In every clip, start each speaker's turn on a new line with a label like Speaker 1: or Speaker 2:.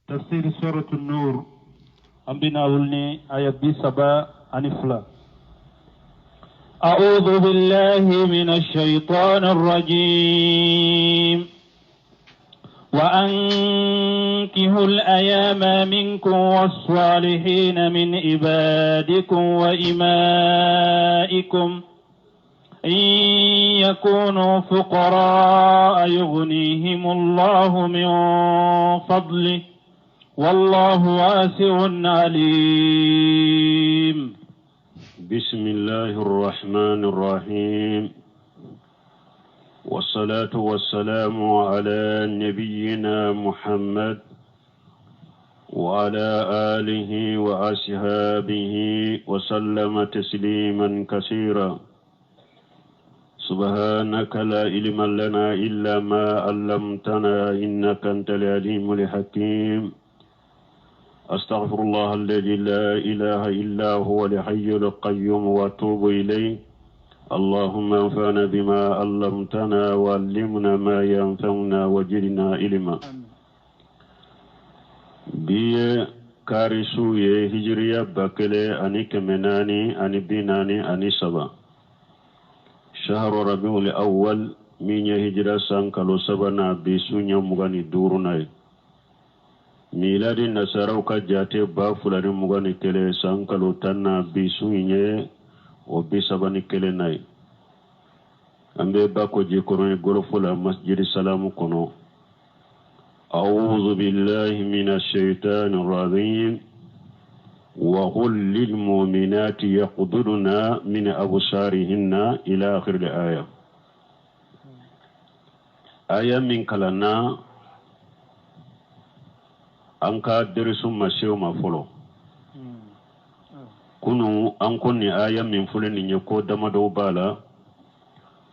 Speaker 1: Tafsir suratu Nur an bɛna wuli ni aya 32. أعوذ بالله من الشيطان الرجيم وأنكحوا الأيام منكم والصالحين من عبادكم وإمائكم إن يكونوا فقراء يغنيهم الله من فضله والله واسع عليم.
Speaker 2: بسم الله الرحمن الرحيم، والصلاة والسلام على نبينا محمد وعلى آله وأصحابه وسلم تسليما كثيرا. سبحانك لا علم لنا إلا ما علمتنا إنك أنت العليم الحكيم. أستغفر الله الذي لا إله إلا هو الحي القيوم وأتوب إليه. اللهم انفعنا بما علمتنا وعلمنا ما ينفعنا وزدنا علما. Bi ye kari su ye, hijiriya 1443, shahru rabiul awwal, min ye hijira san kalo sabanan, bi su ɲɛ 25nan ye. Miladi nasaraw ka jate 2021, san kalo 10 na, bi su ye o 31 na ye. An bɛ Bako Jikɔrɔni Golf la, Masjidi Salamu kɔnɔ. أعوذ بالله من الشيطان الرجيم. وقل للمؤمنات يغضضن من أبصارهن إلى آخر الآية. Aya min kalanna, an ka derisu ma se o ma fɔlɔ. Kunu an ko nin aya min filɛ nin ye, ko damadɔw b'a la.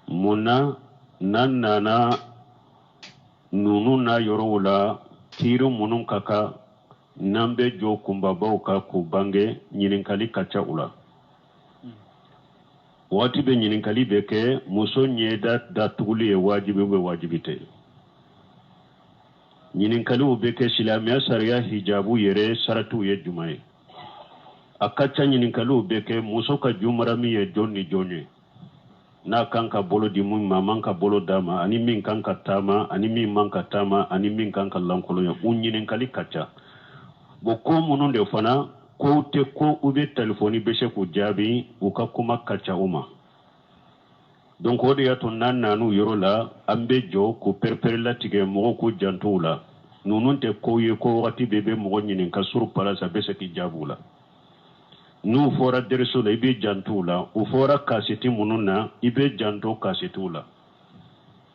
Speaker 2: Mun na n'an nana ninnu n'a yɔrɔw la, kiiri minnu ka kan n'an bɛ jɔ kunbabaw kan k'u bange, ɲininkali ka ca u la. Waati bɛ ɲininkali bɛ kɛ: muso ɲɛda datuguli ye wajibi bɛ, wajibi tɛ? Ɲininkaliw bɛ kɛ: silamɛya sariya hijabu yɛrɛ saratiw ye jumɛn ye? A ka ca ɲininkaliw bɛ kɛ: muso ka jumarami ye jɔn ni jɔn ye, n'a kan ka bolo di mun ma, a man ka bolo d'a ma, ani min kan ka taama, ani min man ka taama, ani min kan ka lankolonya? U ɲininkali ka ca. Bon, ko minnu de fana kow tɛ ko u bɛ telefɔni bɛ se k'u jaabi, u ka kuma ka ca u ma. Donc o de y'a to n'an nan'u yɔrɔ la, an bɛ jɔ k'u pɛrɛpɛrɛ latigɛ, mɔgɔw k'u janto u la. Ninnu tɛ kow ye ko wagati bɛɛ bɛ mɔgɔ ɲininka sur place, a bɛ se k'i jaabi u la. N'u fɔra deriso la, i bɛ janto u la. U fɔra kaseti minnu na, i bɛ janto kasetiw la.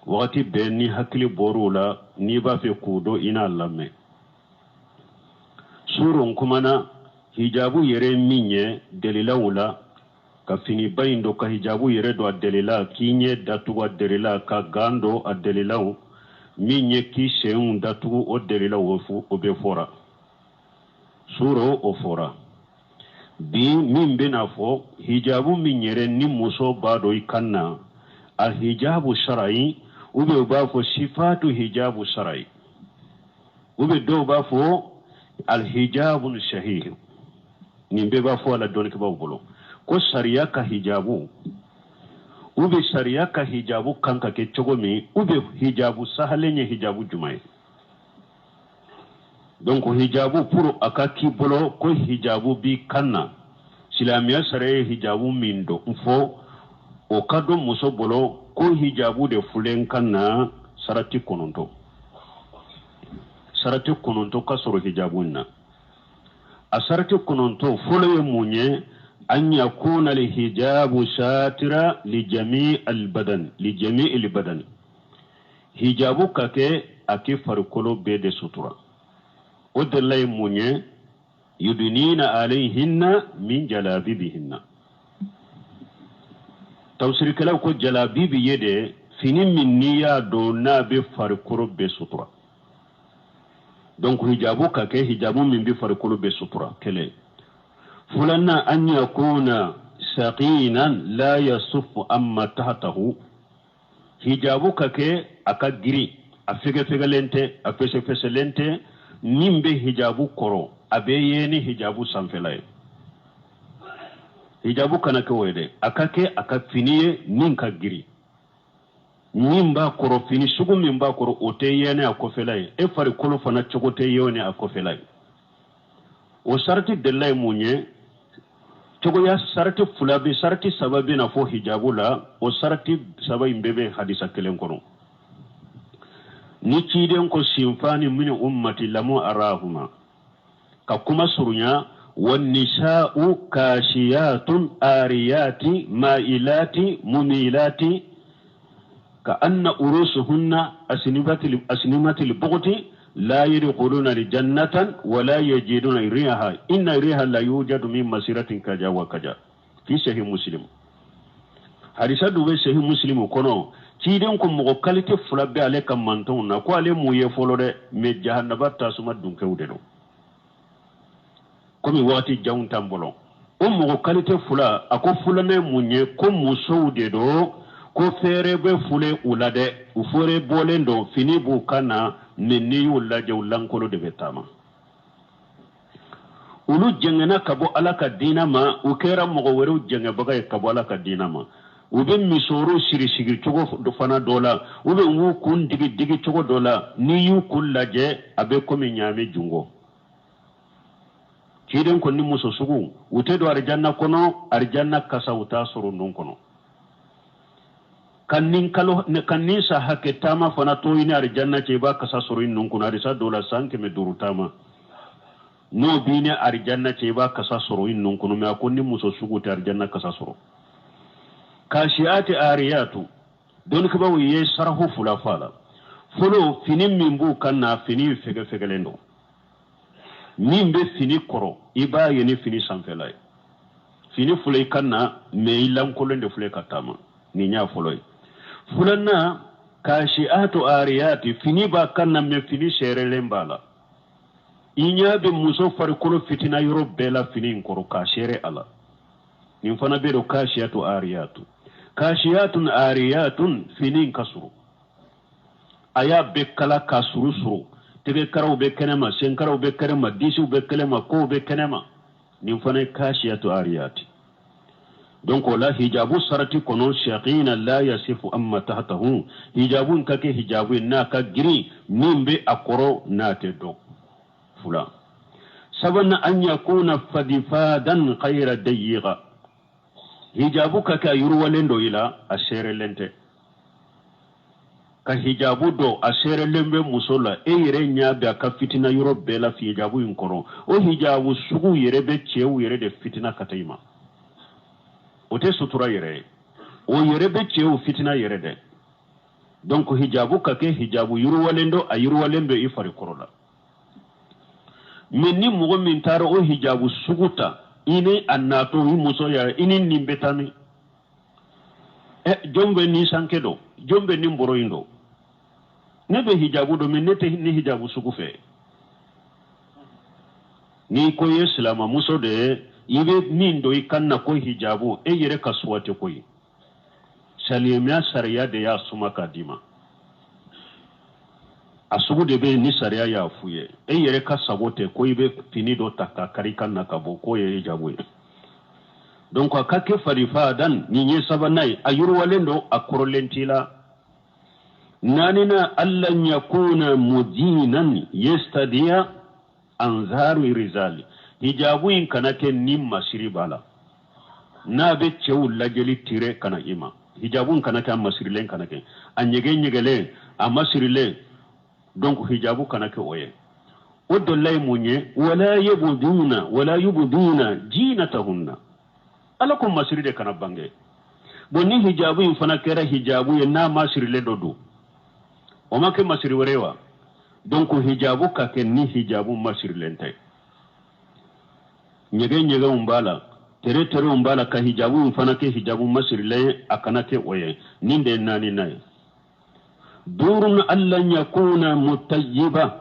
Speaker 2: Wagati bɛɛ ni hakili bɔr'u la, n'i b'a fɛ k'u dɔn, i n'a lamɛn. Surun kumana hijabu yɛrɛ min ye dalilaw la, ka finiba in don, ka hijabu yɛrɛ don a delila, k'i ɲɛ datugu a delila, ka gan don a delilaw, min ye k'i senw datugu, o delilaw, o bɛ fɔra suro, o fɔra. Bi min bɛna fɔ, hijabu min yɛrɛ ni muso b'a dɔn i kan na, a hijabu sarayi, ou bien u b'a fɔ sifatu hijabu sarayi, ou bien dɔw b'a fɔ alhijabu sahih, nin bɛɛ b'a fɔ a la dɔnnikɛbaaw bolo ko sariya ka hijabu, ou bien sariya ka hijabu kan ka kɛ cogo min, ou bien hijabu sahalen ye hijabu jumɛn ye. Donc hijabu, pour a ka k'i bolo ko hijabu b'i kan na, silamɛya sariya ye hijabu min don n fɔ, o ka dɔn muso bolo ko hijabu de fulen kan na. Sarati 9, sarati 9 ka sɔrɔ hijabu in na. A sarati 9 fɔlɔ ye mun ye? An yakuna alhijabu satira li jami albadan, li jami albadan. Hijabu ka kɛ a k'i farikolo bɛɛ de sutura. O delila ye mun ye? Yudunina alayhinna min jalabibihinna. Tafsirikɛlaw ko jalabibi ye de fini min n'i y'a don, n'a bɛ farikolo bɛɛ sutura. Donc hijabu ka kɛ hijabu min bɛ farikolo bɛɛ sutura, kelen. Filanan, an yakuna saqinan la yasufu amma tahtahu. Hijabu ka kɛ a ka girin, a fɛgɛfɛgɛlen tɛ, a fɛsɛfɛsɛlen tɛ. Min bɛ hijabu kɔrɔ, a bɛ ye ni hijabu sanfɛla ye. Hijabu kana kɛ o ye dɛ, a ka kɛ a ka fini ye min ka girin. Min b'a kɔrɔ, fini sugu min b'a kɔrɔ, o tɛ ye ni a kɔfɛla ye. E farikolo fana cogo tɛ ye ni a kɔfɛla ye. O sarati delila ye mun ye? Cogoya sarati fila bɛ, sarati saba bɛ na fɔ hijabu la. O sarati saba in bɛɛ bɛ hadisa kelen kɔnɔ. Ni ciden ko sinfani min ummati lamu arahuma, ka kuma surunya, wa nisa'u kasiyatun ariyati ma'ilati mumilati ka anna urusuhunna asnimatil bughti la yadkhuluna jannatan wa la yajiduna riha inna riha la yujadu min masiratin kaja wa kaja fi sahih Muslim. Hadisa dɔ bɛ Sahih Muslim kɔnɔ. Ciden ko mɔgɔ qualité fila bɛ ale ka mantɔnw na, ko ale m'u ye fɔlɔ dɛ, mais jahanaba tasuma dunkɛw de don. Komi waati janw t'an bolo, o mɔgɔ qualité fila, a ko filanan ye mun ye? Ko musow de don, ko fɛɛrɛ bɛ fule u la dɛ, u fɛɛrɛ bɔlen don, fini b'u kan na, mais n'i y'u lajɛ, u lankolo de bɛ taama. Olu jɛngɛnna ka bɔ Ala ka diinɛ ma, u kɛra mɔgɔ wɛrɛw jɛngɛbaga ye ka bɔ Ala ka diinɛ ma. U bɛ misɔrɔw siri sigi cogo fana dɔ la, u bɛ y'u kun digi digi cogo dɔ la. N'i y'u kun lajɛ, a bɛ komi ɲaami jungo. Ciden ko ni muso sugu, u tɛ don arijanna kɔnɔ, arijanna kasa u t'a sɔrɔ nun kɔnɔ. Ka nin kalo ka nin sa hakɛ taama fana to i ni arijanna cɛ, i b'a kasa sɔrɔ i nun kɔnɔ. Hadisa dɔw la, san 500 taama n'o b'i ni arijanna cɛ, i b'a kasa sɔrɔ i nun kɔnɔ. Mais a ko ni muso sugu tɛ arijanna kasa sɔrɔ. Kasiyati ariyatu, dɔnnikɛbaaw ye sarahu fila fɔ a la. Fɔlɔ, fini min b'u kan na, fini fɛgɛfɛgɛlen don. Min bɛ fini kɔrɔ, i b'a ye ni fini sanfɛla ye. Fini fila i kan na, mais i lankolon de filɛ ka taama. Nin y'a fɔlɔ ye. Filanan, kasiyatu ariyati, fini b'a kan na, mais fini sɛrɛlen b'a la. I ɲɛ bɛ muso farikolo fitina yɔrɔ bɛɛ la fini in kɔrɔ, k'a sɛrɛ a la. Nin fana bɛ don kasiyatu ariyatu. Kasiyatun ariyatun, fini in ka surun, a y'a bɛɛ kala k'a suru suru, tɛgɛkaraw bɛ kɛnɛma, senkaraw bɛ kɛnɛma, disiw bɛ kɛnɛma, kow bɛ kɛnɛma. Nin fana ye kasiyatu ariyati. Donc o la, hijabu sarati kɔnɔ, saqina la yasifu amma tahtahu, hijabu in ka kɛ hijabu ye n'a ka girin, min bɛ a kɔrɔ n'a tɛ dɔn. Fula sabanan, an yakuna fadifadan khayra dayiqa, hijabu ka kɛ a yiriwalen dɔ i la, a seerelen tɛ. Ka hijabu dɔ a seerelen bɛ muso la, e yɛrɛ ɲɛ bɛ a ka fitina yɔrɔ bɛɛ la hijabu in kɔrɔ. O hijabu sugu yɛrɛ bɛ cɛw yɛrɛ de fitina ka taa i ma. O tɛ sutura yɛrɛ ye, o yɛrɛ bɛ cɛw fitina yɛrɛ dɛ. Donc hijabu ka kɛ hijabu yiriwalen dɔ, a yiriwalen bɛ i farikɔrɔ la. Mais ni mɔgɔ min taara o hijabu sugu ta, i ni a natɔ, i muso yɛrɛ, i ni nin bɛ taa min? Ɛ, jɔn bɛ nin sankɛ dɔn? Jɔn bɛ nin bɔrɔ in dɔn? Ne bɛ hijabu dɔn, mais ne tɛ ni hijabu sugu fɛ. N'i ko i ye silamɛmuso de ye, i bɛ min don i kan na ko hijabu, e yɛrɛ ka suwa tɛ koyi. Silamɛya sariya de y'a suma k'a d'i ma. A sugu de bɛ yen ni sariya y'a f'u ye. E yɛrɛ ka sago tɛ ko i bɛ fini dɔ ta k'a kari i kan na ka bɔ k'o ye hijabu ye. Donc a ka kɛ farifadan, nin ye sabanan ye, a yiriwalen don, a kɔrɔlen t'i la. Naaninan, allan yakuna mudinan yestadiya anzaru rizali, hijabu in kana kɛ ni masiri b'a la, n'a bɛ cɛw lajɛli tire ka na i ma. Hijabu in kana kɛ a masirilen, kana kɛ a ɲɛgɛn ɲɛgɛlen, a masirilen. Donc hijabu kana kɛ o ye. O dɔla ye mun ye? Wala yubduna, wala yubduna jinatahunna, Ala ko masiri de kana bange. Bon, ni hijabu in fana kɛra hijabu ye n'a masirilen dɔ don, o ma kɛ masiri wɛrɛ ye wa? Donc hijabu ka kɛ ni hijabu masirilen tɛ, ɲɛgɛn ɲɛgɛnw b'a la, tere terew b'a la, ka hijabu in fana kɛ hijabu masirilen ye, a kana kɛ o ye. Nin de ye naaninan ye. Duurun, allan yakuna mutayyiba,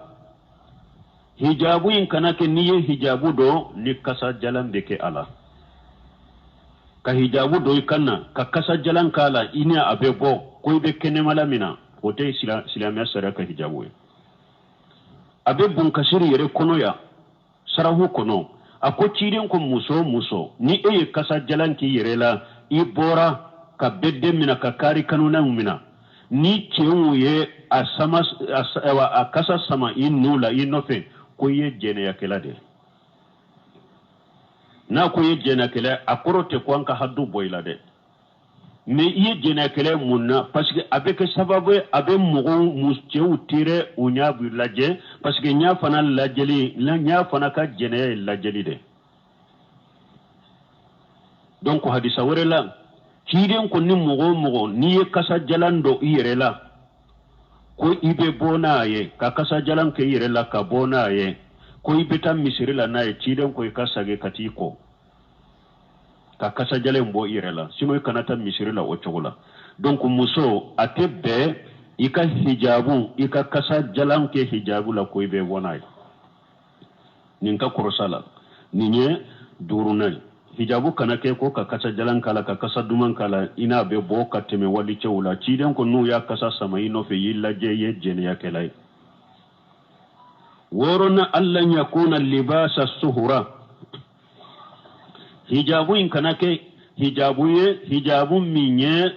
Speaker 2: hijabu in kana kɛ n'i ye hijabu dɔ ni kasa jalan bɛ kɛ a la. Ka hijabu dɔ i kan na ka kasa jalan k'a la, i ni a bɛ bɔ ko i bɛ kɛnɛmala min na, o tɛ silamɛya sariya ka hijabu ye. A bɛ Bunkasiri yɛrɛ kɔnɔ yan, sarahu kɔnɔ, a ko ciden ko muso o muso, ni e ye kasa jalan k'i yɛrɛ la, i bɔra ka bɛɛ den mina, ka kari kanunaw mina, ni cɛw ye a sama, a kasa sama i nu la, i nɔfɛ, ko i ye jɛnɛyakɛla de ye. N'a ko i ye jɛnɛyakɛla, a kɔrɔ tɛ ko an ka hadu bɔ i la dɛ, mais i ye jɛnɛyakɛla mun na? Parce que a bɛ kɛ sababu ye, a bɛ mɔgɔw, cɛw tere, u ɲɛ b'u lajɛ, parce que ɲɛ fana lajɛli, ɲɛ fana ka jɛnɛya ye lajɛli de. Donc hadisa wɛrɛ la, ciden ko ni mɔgɔ o mɔgɔ n'i ye kasa jalan don i yɛrɛ la, ko i bɛ bɔ n'a ye, ka kasa jalan kɛ i yɛrɛ la ka bɔ n'a ye, ko i bɛ taa misiri la n'a ye, ciden ko i ka sagi ka t'i ko ka kasa jalan bɔ i yɛrɛ la, sinon i kana taa misiri la o cogo la. Donc muso, a tɛ bɛn i ka hijabu, i ka kasa jalan kɛ hijabu la ko i bɛ bɔ n'a ye. Nin ka kɔrɔsa la, nin ye duurunan ye. Hijabu kana kɛ ko ka kasa jalan k'a la, ka kasa duman k'a la, i n'a bɛ bɔ ka tɛmɛ walicɛw la. Ciden ko n'u y'a kasa sama i nɔfɛ, y'i lajɛ, i ye jɛnɛyakɛla ye. Wɔɔrɔnan, alla yakuna libasa suhura. Hijabu in kana kɛ hijabu ye, hijabu min ye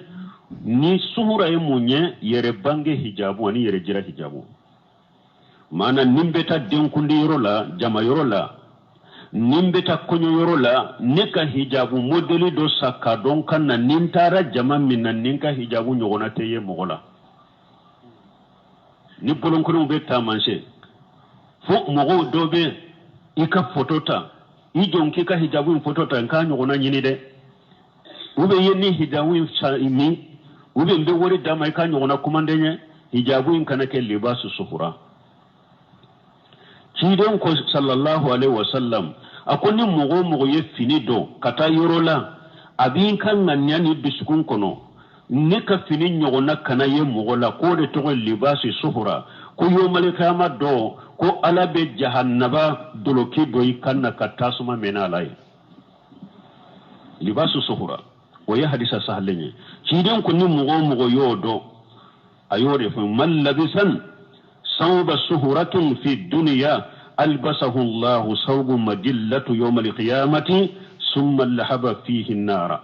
Speaker 2: ni suhura ye mun ye? Yɛrɛ bange hijabu ani yɛrɛ jira hijabu. Maana nin bɛ taa denkundi yɔrɔ la, jama yɔrɔ la, nin bɛ taa kɔɲɔ yɔrɔ la, ne ka hijabu modèle dɔ sa ka dɔn ka na, ni n taara jama min na, ni n ka hijabu ɲɔgɔnna tɛ ye mɔgɔ la. Ni bolonkɔniw bɛ taamasiyɛn fo mɔgɔw dɔ bɛ i ka foto ta, i jɔ k'i ka hijabu in foto ta, n k'a ɲɔgɔnna ɲini dɛ, ou bien i ye ni hijabu in san min, ou bien n bɛ wari d'a ma, i ka ɲɔgɔnna commande ye. Hijabu in kana kɛ libasu suhura. Ciden ko sallallahu alaihi wasallam, a ko ni mɔgɔ o mɔgɔ ye fini don ka taa yɔrɔ la, a b'i ka ŋaniya ni dusukun kɔnɔ, ne ka fini ɲɔgɔnna kana ye mɔgɔ la, k'o de tɔgɔ libasi suhura, ko yomalikiyama dɔn, ko Ala bɛ jahannaba doloki dɔ i kan na ka tasuma mɛnɛ a la ye. Libasu suhura, o ye hadisa sahalen ye. Ciden ko ni mɔgɔ o mɔgɔ y'o dɔn, a y'o de fɔ: man labisan sawba suhuratin fi dunya albasahu Allahu sawbu majillatu yawma alqiyamati summa lahaba fihi nara.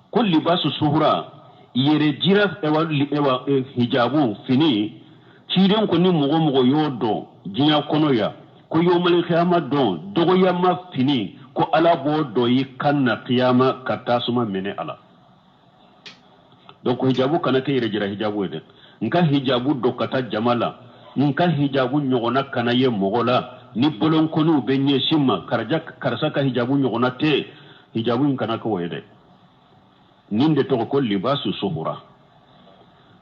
Speaker 2: Ko libasu suhura, yɛrɛ jira, ewa, ewa, hijabu fini, ciden ko ni mɔgɔ mɔgɔ y'o dɔn diɲɛ kɔnɔ yan, ko yomalikiyama dɔn, dɔgɔyama fini, ko Ala b'o dɔn i kan na kiyama ka tasuma minɛ a la. Donc hijabu kana kɛ yɛrɛ jira hijabu ye dɛ. N ka hijabu dɔ ka taa jama la, n ka hijabu ɲɔgɔnna kana ye mɔgɔ la, ni bolonkɔniw bɛ ɲɛsin ma, karisa ka hijabu ɲɔgɔnna tɛ, hijabu in kana kɛ o ye dɛ. Nin de tɔgɔ ko libasu suhura.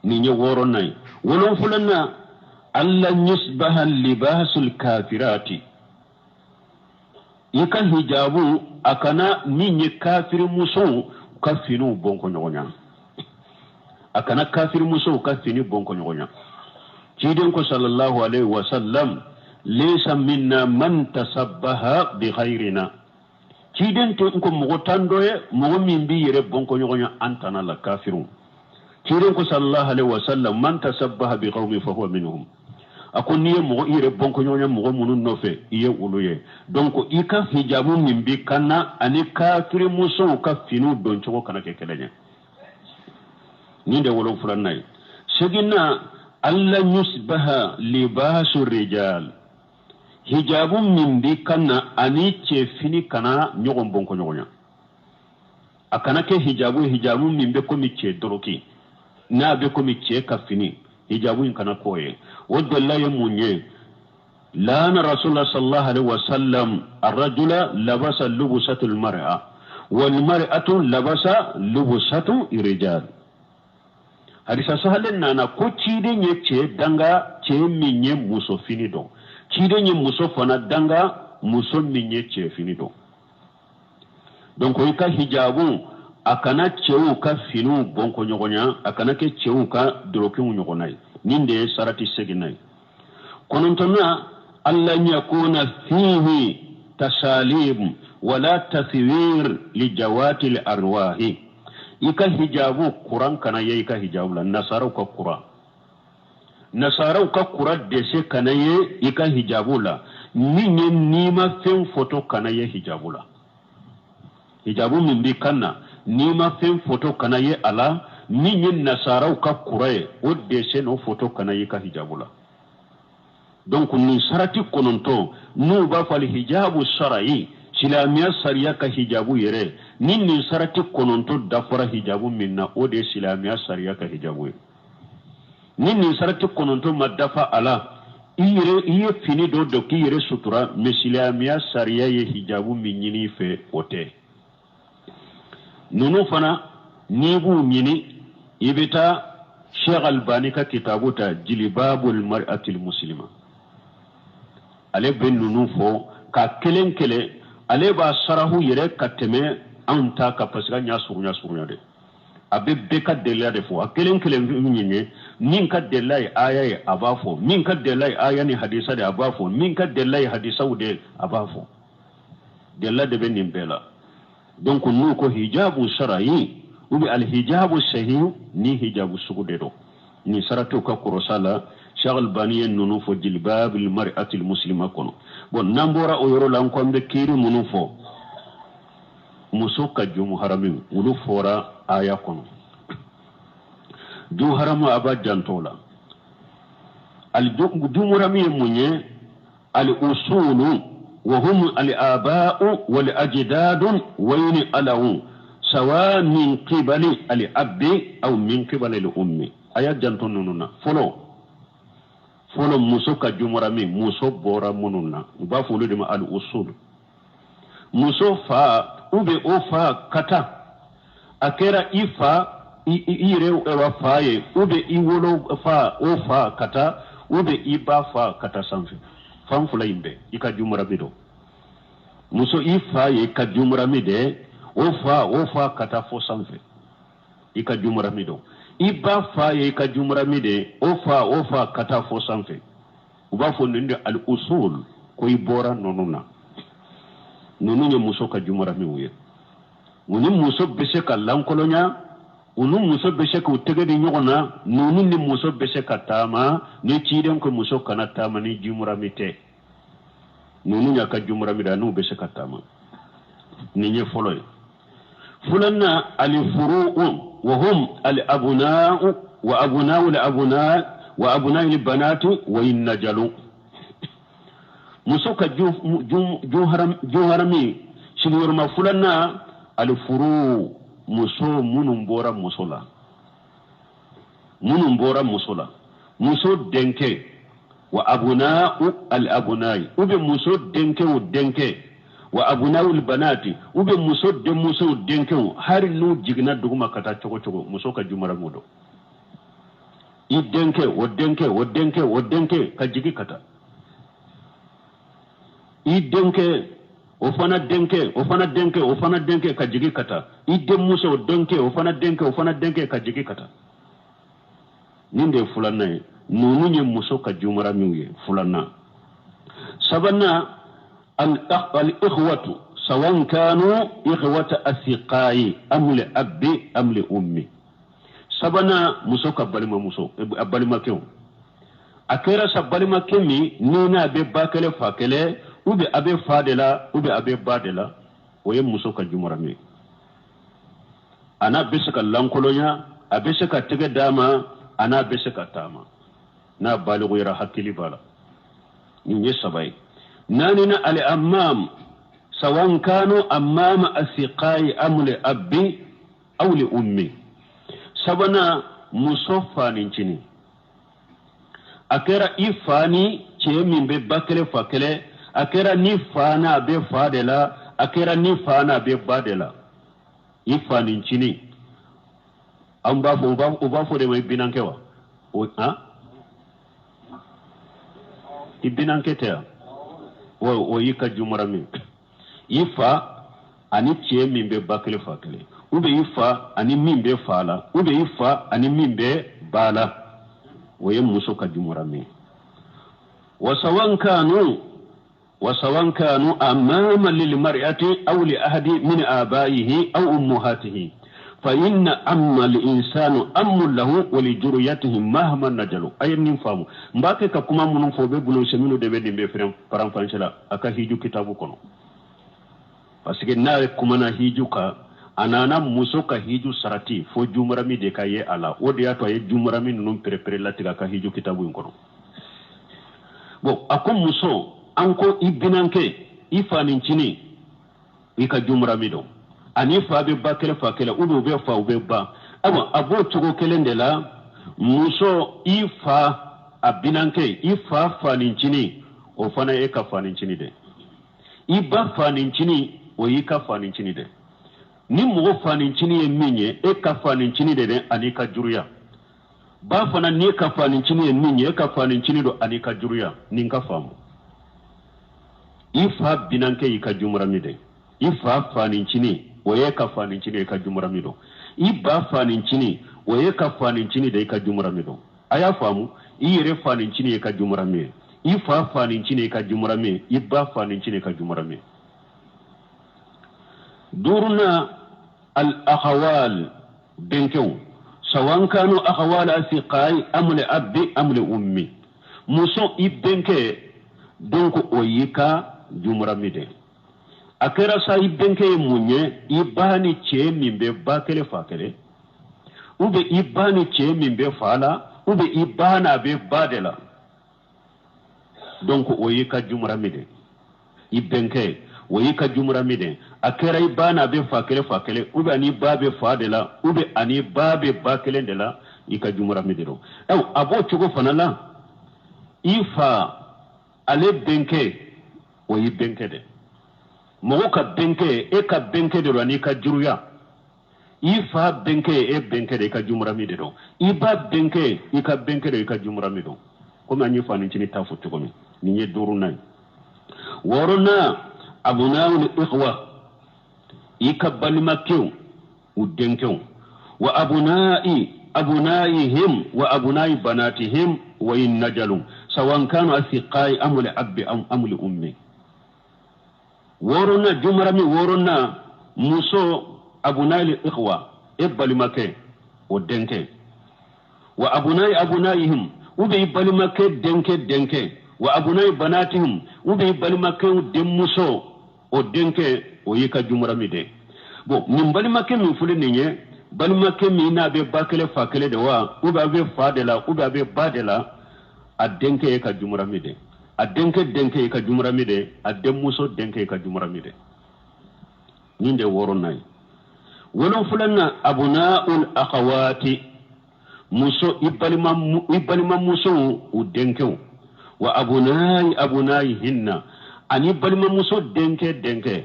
Speaker 2: Nin ye wɔɔrɔnan ye. Wolonfilanan, alla yusbaha libasul kafirati. I ka hijabu a kana min ye kafiri musow ka finiw bɔnkɔ ɲɔgɔn na, a kana kafiri musow ka fini bɔnkɔ ɲɔgɔn na. Ciden ko sallallahu alaihi wa sallam, laysa minna man tasabbaha bi ghayrina. Ciden tɛ ko mɔgɔ tan dɔ ye, mɔgɔ min b'i yɛrɛ bɔnkɔ ɲɔgɔn na an tana la, kafiriw. Ciden ko sallallahu alaihi wa sallam, man tasabbaha bi qaumin fa huwa minhum. A ko n'i ye mɔgɔ i yɛrɛ bɔnkɔ ɲɔgɔn ye mɔgɔ minnu nɔfɛ, i ye olu ye. Donc i ka hijabu min b'i kan na ani kafiri musow ka finiw don cogo kana kɛ kelen ye. Nin de wolonfilanan ye. Seginna, alla yusbaha libasu rijal. Hijabu min b'i kan na ani cɛ fini kana ɲɔgɔn bɔnkɔ ɲɔgɔn na. A kana kɛ hijabu, hijabu min bɛ komi cɛ doroki, n'a bɛ komi cɛ ka fini, hijabu in kana k'o ye. O dalila ye mun ye? Lana rasulullah sallallahu alaihi wasallam arrajula labasa lubusatul mar'a wal mar'atu labasa lubusatu rijal. Hadisa sahalen nana ko ciden ye cɛ danga, cɛ min ye muso fini dɔn. Ciden ye muso fana danga, muso min ye cɛ fini dɔn. Donc i ka hijabu a kana cɛw ka finiw bɔnkɔ ɲɔgɔn na, a kana kɛ cɛw ka dorokiw ɲɔgɔnna ye. Nin de ye sarati seginna ye. Kɔnɔntɔnna, alla yakuna fihi tasalib wala taswir li jawati al arwahi. I ka hijabu kuran kana ye i ka hijabu la, nasaraw ka kuran. Nasaraw ka kura dessin kana ye i ka hijabu la, min ye nimafɛn foto kana ye hijabu la. Hijabu min b'i kan na, nimafɛn foto kana ye a la, min ye nasaraw ka kura ye, o dessin n'o foto kana ye i ka hijabu la. Donc nin sarati 9 n'u b'a fɔ hijabu sarayi, silamɛya sariya ka hijabu yɛrɛ, ni nin sarati 9 dafara hijabu min na, o de ye silamɛya sariya ka hijabu ye. Ni nin sarati 9 ma dafa a la, i yɛrɛ i ye fini dɔ don k'i yɛrɛ sutura, mais silamɛya sariya ye hijabu min ɲini i fɛ, o tɛ. Ninnu fana n'i b'u ɲini, i bɛ taa Sheikh Albani ka kitabu ta, Jilibabul Mar'atil Muslima. Ale bɛ ninnu fɔ ka kelen kelen, ale b'a sarahu yɛrɛ ka tɛmɛ anw ta kan, parce que an y'a surunya surunya de. A bɛ bɛɛ ka deliya de fɔ, a kelen kelen min ye, min ka deliya ye aya ye, a b'a fɔ, min ka deliya ye aya ni hadisa de, a b'a fɔ, min ka deliya ye hadisaw de, a b'a fɔ. Deliya de bɛ nin bɛɛ la. Donc n'u ko hijabu sarayi ou bien alhijabu sahihu, ni hijabu sugu de don. Nin saratiw ka kɔrɔsa la, Sheikh Albani ye ninnu fɔ Jilbabil Mar'atil Muslima kɔnɔ. Bon, n'an bɔra o yɔrɔ la, an ko an bɛ kiiri minnu fɔ, muso ka jumuharami, olu fɔra aya kɔnɔ. Jumuharamu a b'a janto la. Jumuharami ye mun ye? Al-usulu wa hum al-aba'u wal ajdadu wa in alaw sawa min qibali al-abbi aw min qibali al-ummi. A y'a janto ninnu na. Fɔlɔ fɔlɔ, muso ka jumuharami, muso bɔra minnu na, u b'a fɔ olu de ma al-usul. Muso fa ou bien o fa kata, a kɛra i fa i yɛrɛ fa ye, ou bien i wolo fa o fa kata, ou bien i ba fa kata sanfɛ. Fan fila in bɛɛ i ka jumuharami dɔn. Muso i fa ye ka jumuharami dɛ, o fa o fa ka taa fo sanfɛ, i ka jumuharami dɔn. I ba fa ye i ka jumuharami dɛ, o fa o fa ka taa fo sanfɛ. U b'a fɔ nin de al-usul, ko i bɔra ninnu na. Ninnu ye muso ka jumuharamiw ye. U ni muso bɛ se ka lankolonya, u ni muso bɛ se k'u tɛgɛ di ɲɔgɔn na, ninnu ni muso bɛ se ka taama. Ni ciden ko muso kana taama ni jumuharami tɛ, ninnu y'a ka jumuharami da, n'u bɛ se ka taama. Nin ye fɔlɔ ye. Filanan, al-furu'u wa hum al-abna'u wa abna'u al-abna' wa abna'u al-banati wa in najalu. Muso ka jumuharami sigiyɔrɔma filanan, al-furu, muso minnu bɔra muso la, minnu bɔra muso la, muso denkɛ wa abna'u al-abna'i, ou bien muso denkɛw denkɛ wa abna'u al-banati, ou bien muso denmusow denkɛw, hali n'u jiginna duguma ka taa cogo cogo, muso ka jumuharami don. I denkɛ o denkɛ o denkɛ o denkɛ ka jigin ka taa, i denkɛ o fana denkɛ o fana denkɛ o fana denkɛ ka jigin ka taa, i denmuso denkɛ o fana denkɛ o fana denkɛ ka jigin ka taa. Nin de ye filanan ye. Ninnu ye muso ka jumuharamiw ye. Filanan. Sabanan, al-ikhwatu sawan kanu ikhwata asiqai am li abbi am li ummi. Sabanan, muso ka balimamuso, balimakɛw. A kɛra sa balimakɛ min ni n'a bɛ ba kelen fa kelen, ou bien a bɛ fa de la, ou bien a bɛ ba de la, o ye muso ka jumuharami ye. A n'a bɛ se ka lankolonya, a bɛ se ka tɛgɛ d'a ma, a n'a bɛ se ka taama n'a baliguyara, hakili b'a la. Nin ye saba ye. Naaninan, al-ammam sawan kanu ammama asiqai am li abbi aw li ummi. Sabanan, muso fa ni ncinin. A kɛra i fa ni cɛ min bɛ ba kelen fa kelen, a kɛra ni fa n'a bɛ fa de la, a kɛra ni fa n'a bɛ ba de la, i fa ni ncinin. An b'a fɔ, u b'a fɔ de ma i binankɛ wa? O, han? I binankɛ tɛ yan? O y'i ka jumuharami. I fa ani cɛ min bɛ ba kelen fa kelen, ou bien i fa ani min bɛ fa la, ou bien i fa ani min bɛ ba la, o ye muso ka jumuharami ye. Wa sawan kanu wa sawan kanu amama lil mar'ati aw li ahadi min abaihi aw ummahatihi. Fa inna amma al insanu ammu lahu wa li juriyatihi mahma najalu. A ye nin faamu, n b'a kɛ ka kuma minnu fɔ, o bɛ bolo sɛminu de bɛ nin bɛ fɛrɛn faranfasi la a ka hiju kitabu kɔnɔ, parce que n'a ye kumana hiju kan, a nana muso ka hiju sarati fo jumarami de ka ye a la. O de y'a to a ye jumarami ninnu perepere latigɛ a ka hiju kitabu in kɔnɔ. Bon, a ko muso, an ko i binankɛ, i fanincinin, i ka jumarami don, ani fa bɛ ba kelen fa kelen, ou bien u bɛ fa u bɛ ba. Ayiwa, a b'o cogo kelen de la, muso, i fa a binankɛ, i fa fanincinin, o fana ye e ka fanincinin de. I ba fanincinin, o y'i ka fanincinin de. Ni mɔgɔ fanincinin ye min ye, e ka fanincinin de dɛ, ani ka juruya. Ba fana, n'i ka fanincinin ye min ye, e ka fanincinin don, ani ka juruya. Nin ka faamu, i fa binankɛ y'i ka jumarami de, i fa fanincinin, o ye ka fanincinin, i ka jumarami don. I ba fanincinin, o ye ka fanincinin de, i ka jumarami don. A y'a faamu, i yɛrɛ fanincinin ye ka jumarami ye, i fa fanincinin ye ka jumarami ye, i ba fanincinin ye ka jumarami ye. Duurunan, al akhawal, bɛnkɛw, sawan kanu akhawal asiqai am li abbi am li ummi. Muso, i bɛnkɛ, donc o y'i ka jumarami de. A kɛra sa, i bɛnkɛ ye mun ye? I ba ni cɛ min bɛ ba kelen fa kelen, ou bien i ba ni cɛ min bɛ fa la, ou bien i ba n'a bɛ ba de la, donc o y'i ka jumarami de. I bɛnkɛ, o y'i ka jumarami de. A kɛra i ba n'a bɛ fa kelen fa kelen, ou bien ani ba bɛ fa de la, ou bien ani ba bɛ ba kelen de la, i ka jumarami de don. A b'o cogo fana la, i fa ale bɛnkɛ, o y'i bɛnkɛ de. Mɔgɔ ka bɛnkɛ, e ka bɛnkɛ de don, ani ka juruya. I fa bɛnkɛ, e bɛnkɛ de, i ka jumarami de don. I ba bɛnkɛ, i ka bɛnkɛ de, i ka jumarami don, komi an ye fanincinin ta fɔ cogo min. Nin ye duurunan ye. Wɔɔrɔnan, abunawul ikhwa, i ka balimakɛw u denkɛw, wa abunai abunaihim wa abunai banatihim wa in najalu sawan kanu asiqai am li abbi am li ummi. Wɔɔrɔnan, jumarami wɔɔrɔnan, muso, abunai ikhwa, e balimakɛ o denkɛ, wa abunai abunaihim, u bɛ i balimakɛ denkɛ denkɛ, wa abunai banatihim, u bɛ i balimakɛw denmuso o denkɛ, o y'i ka jumarami de. Bon, nin balimakɛ min filɛ nin ye, balimakɛ min n'a bɛ ba kelen fa kelen de wa, ou bien a bɛ fa de la, ou bien a bɛ ba de la, a denkɛ ye ka jumarami de, a denkɛ denkɛ ye ka jumarami de, a denmuso denkɛ ye ka jumarami de. Nin de wɔɔrɔnan ye. Wolonfilanan, abunaul akhawati, muso, i balimamusow u denkɛw, wa abunai abunaihinna, ani balimamuso denkɛ denkɛ,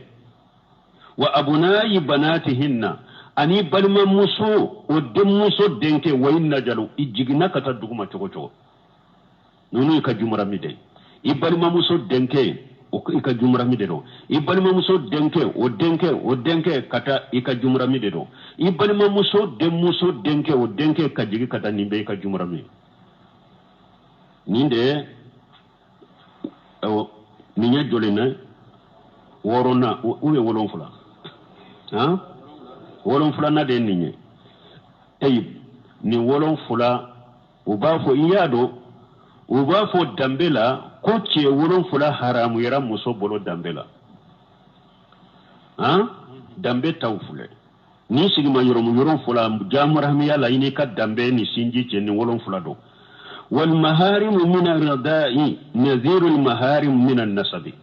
Speaker 2: wa abunai banatihinna, ani balimamuso o denmuso denkɛ, wa in najalu, i jiginna ka taa duguma cogo cogo, ninnu i ka jumarami de. I balimamuso denkɛ, o i ka jumarami de don. I balimamuso denkɛ, o denkɛ, o denkɛ ka taa, i ka jumarami de don. I balimamuso denmuso denkɛ, o denkɛ ka jigin ka taa, nin bɛɛ i ka jumarami. Nin de ye nin ye joli na? Wɔɔrɔnan ou bien wolonfila? Han, wolonfilanan de ye nin ye. Tayib, nin wolonfila, u b'a fɔ, i y'a dɔn, u b'a fɔ danbe la ko cɛ wolonfila haramuyara muso bolo danbe la. Han, danbe taw filɛ ni sigima yɔrɔmu yɔrɔ fila jamaramiya la, i n'i ka danbe ni sinji cɛ, nin wolonfila don. Wal maharimu min arradai naziru al maharim min an nasabi.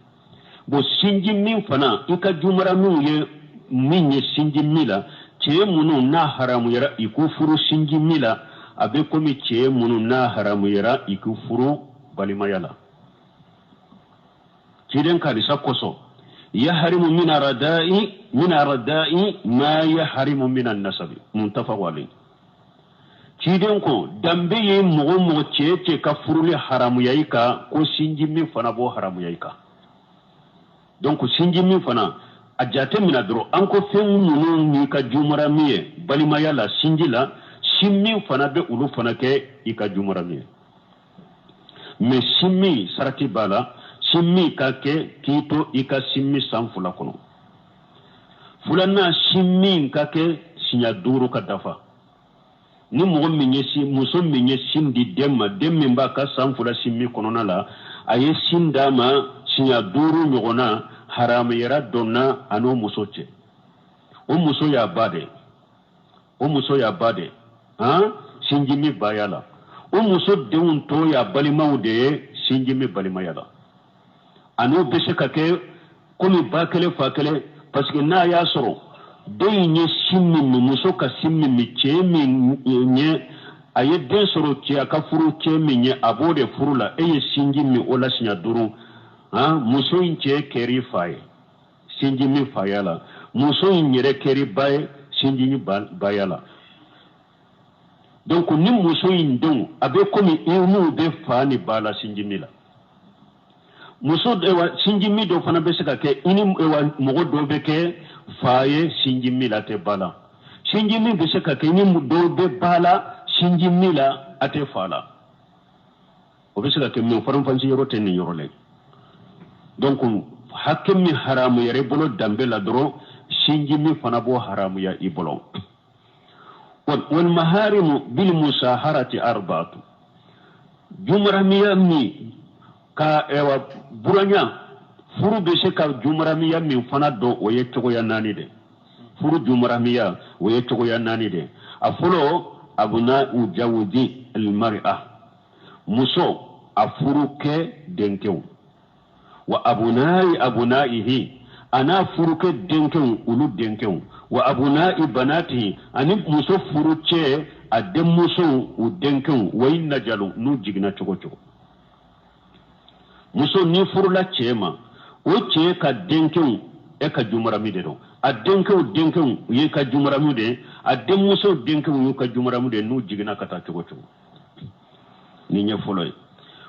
Speaker 2: Bon, sinji min fana i ka jumaramiw ye min ye sinji min la, cɛ minnu n'a haramuyara i ko furu sinji min la, a bɛ komi cɛ minnu n'a haramuyara i ko furu balimaya la. Ciden karisa kosɔn, yaharimu min aradai ma yaharimu min annasabi, muttafaqu alayhi. Ciden ko danbe ye mɔgɔ mɔgɔ, cɛ cɛ ka furuli haramuya i kan, ko sinji min fana b'o haramuya i kan. Donc sinji min fana, a jate mina dɔrɔn, an ko fɛn ninnu n'i ka jumarami ye balimaya la, sinji la, sin min fana bɛ olu fana kɛ i ka jumarami ye. Mais sin min sarati b'a la, sin min ka kɛ k'i to i ka sin min san 2 kɔnɔ. Filanan, sin min ka kɛ siɲɛ siɲɛ 5 ka dafa. Ni mɔgɔ min ye sin, muso min ye sin di den ma, den min b'a ka san 2 sin min kɔnɔna la, a ye sin d'a ma siɲɛ 5 ɲɔgɔnna, haramuyara donna a n'o muso cɛ. O muso y'a ba de, o muso y'a ba de, han, sinji min baya la. O muso denw tɔ y'a balimaw de ye sinji min balimaya la. A n'o bɛ se ka kɛ komi ba kelen fa kelen, parce que n'a y'a sɔrɔ den in ye sin min min, muso ka sin min min, cɛ min ye, a ye den sɔrɔ cɛ, a ka furu cɛ min ye, a b'o de furu la, e ye sinji min o la siɲɛ 5, han, muso in cɛ kɛr'i fa ye sinji min faya la, muso in yɛrɛ kɛr'i ba ye sinji min baya la. Donc ni muso in denw a bɛ komi i n'u bɛ fa ni ba la sinji min la. Muso sinji min dɔ fana bɛ se ka kɛ i ni mɔgɔ dɔ bɛ kɛ fa ye sinji min la, a tɛ ba la. Sinji min bɛ se ka kɛ i ni dɔw bɛ ba la sinji min la, a tɛ fa la. O bɛ se ka kɛ min faranfasi yɔrɔ tɛ nin yɔrɔ la. Donc hakɛ min haramuyara i bolo danbe la dɔrɔn, sinji min fana b'o haramuya i bolo. Wal maharimu bil musaharati arba'atu. Jumramiya min ka ewa buranya, furu bɛ se ka jumramiya min fana dɔn, o ye cogoya 4 de. Furu jumramiya o ye cogoya 4 de. A fɔlɔ, abuna ujawudi almar'a, muso a furu kɛ denkɛw, wa abunai abunaihi, a n'a furukɛ denkɛw olu denkɛw, wa abunai banatihi, ani muso furu cɛ a denmusow u denkɛw, wa in najalu, n'u jiginna cogo cogo. Muso ni furula cɛ ma, o cɛ ka denkɛw e ka jumarami de don, a denkɛw denkɛw u ye ka jumarami de, a denmusow denkɛw y'u ka jumarami de, n'u jiginna ka taa cogo cogo. Nin ye fɔlɔ ye.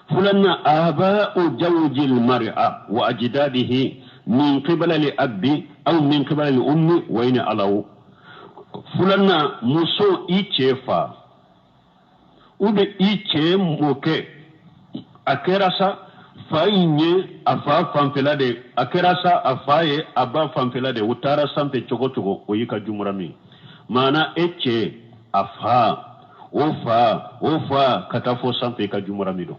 Speaker 2: Filanan, aba'u zawjil mar'a wa ajdadihi min qibala li abbi aw min qibala li ummi wa in alaw. Filanan, muso i cɛ fa ou bien i cɛ mɔkɛ, a kɛra sa fa in ye a fa fanfɛla de, a kɛra sa a fa ye a ba fanfɛla de, u taara sanfɛ cogo cogo, o y'i ka jumurami. Maana e cɛ a fa, o fa, o fa ka taa fo sanfɛ, i ka jumurami don.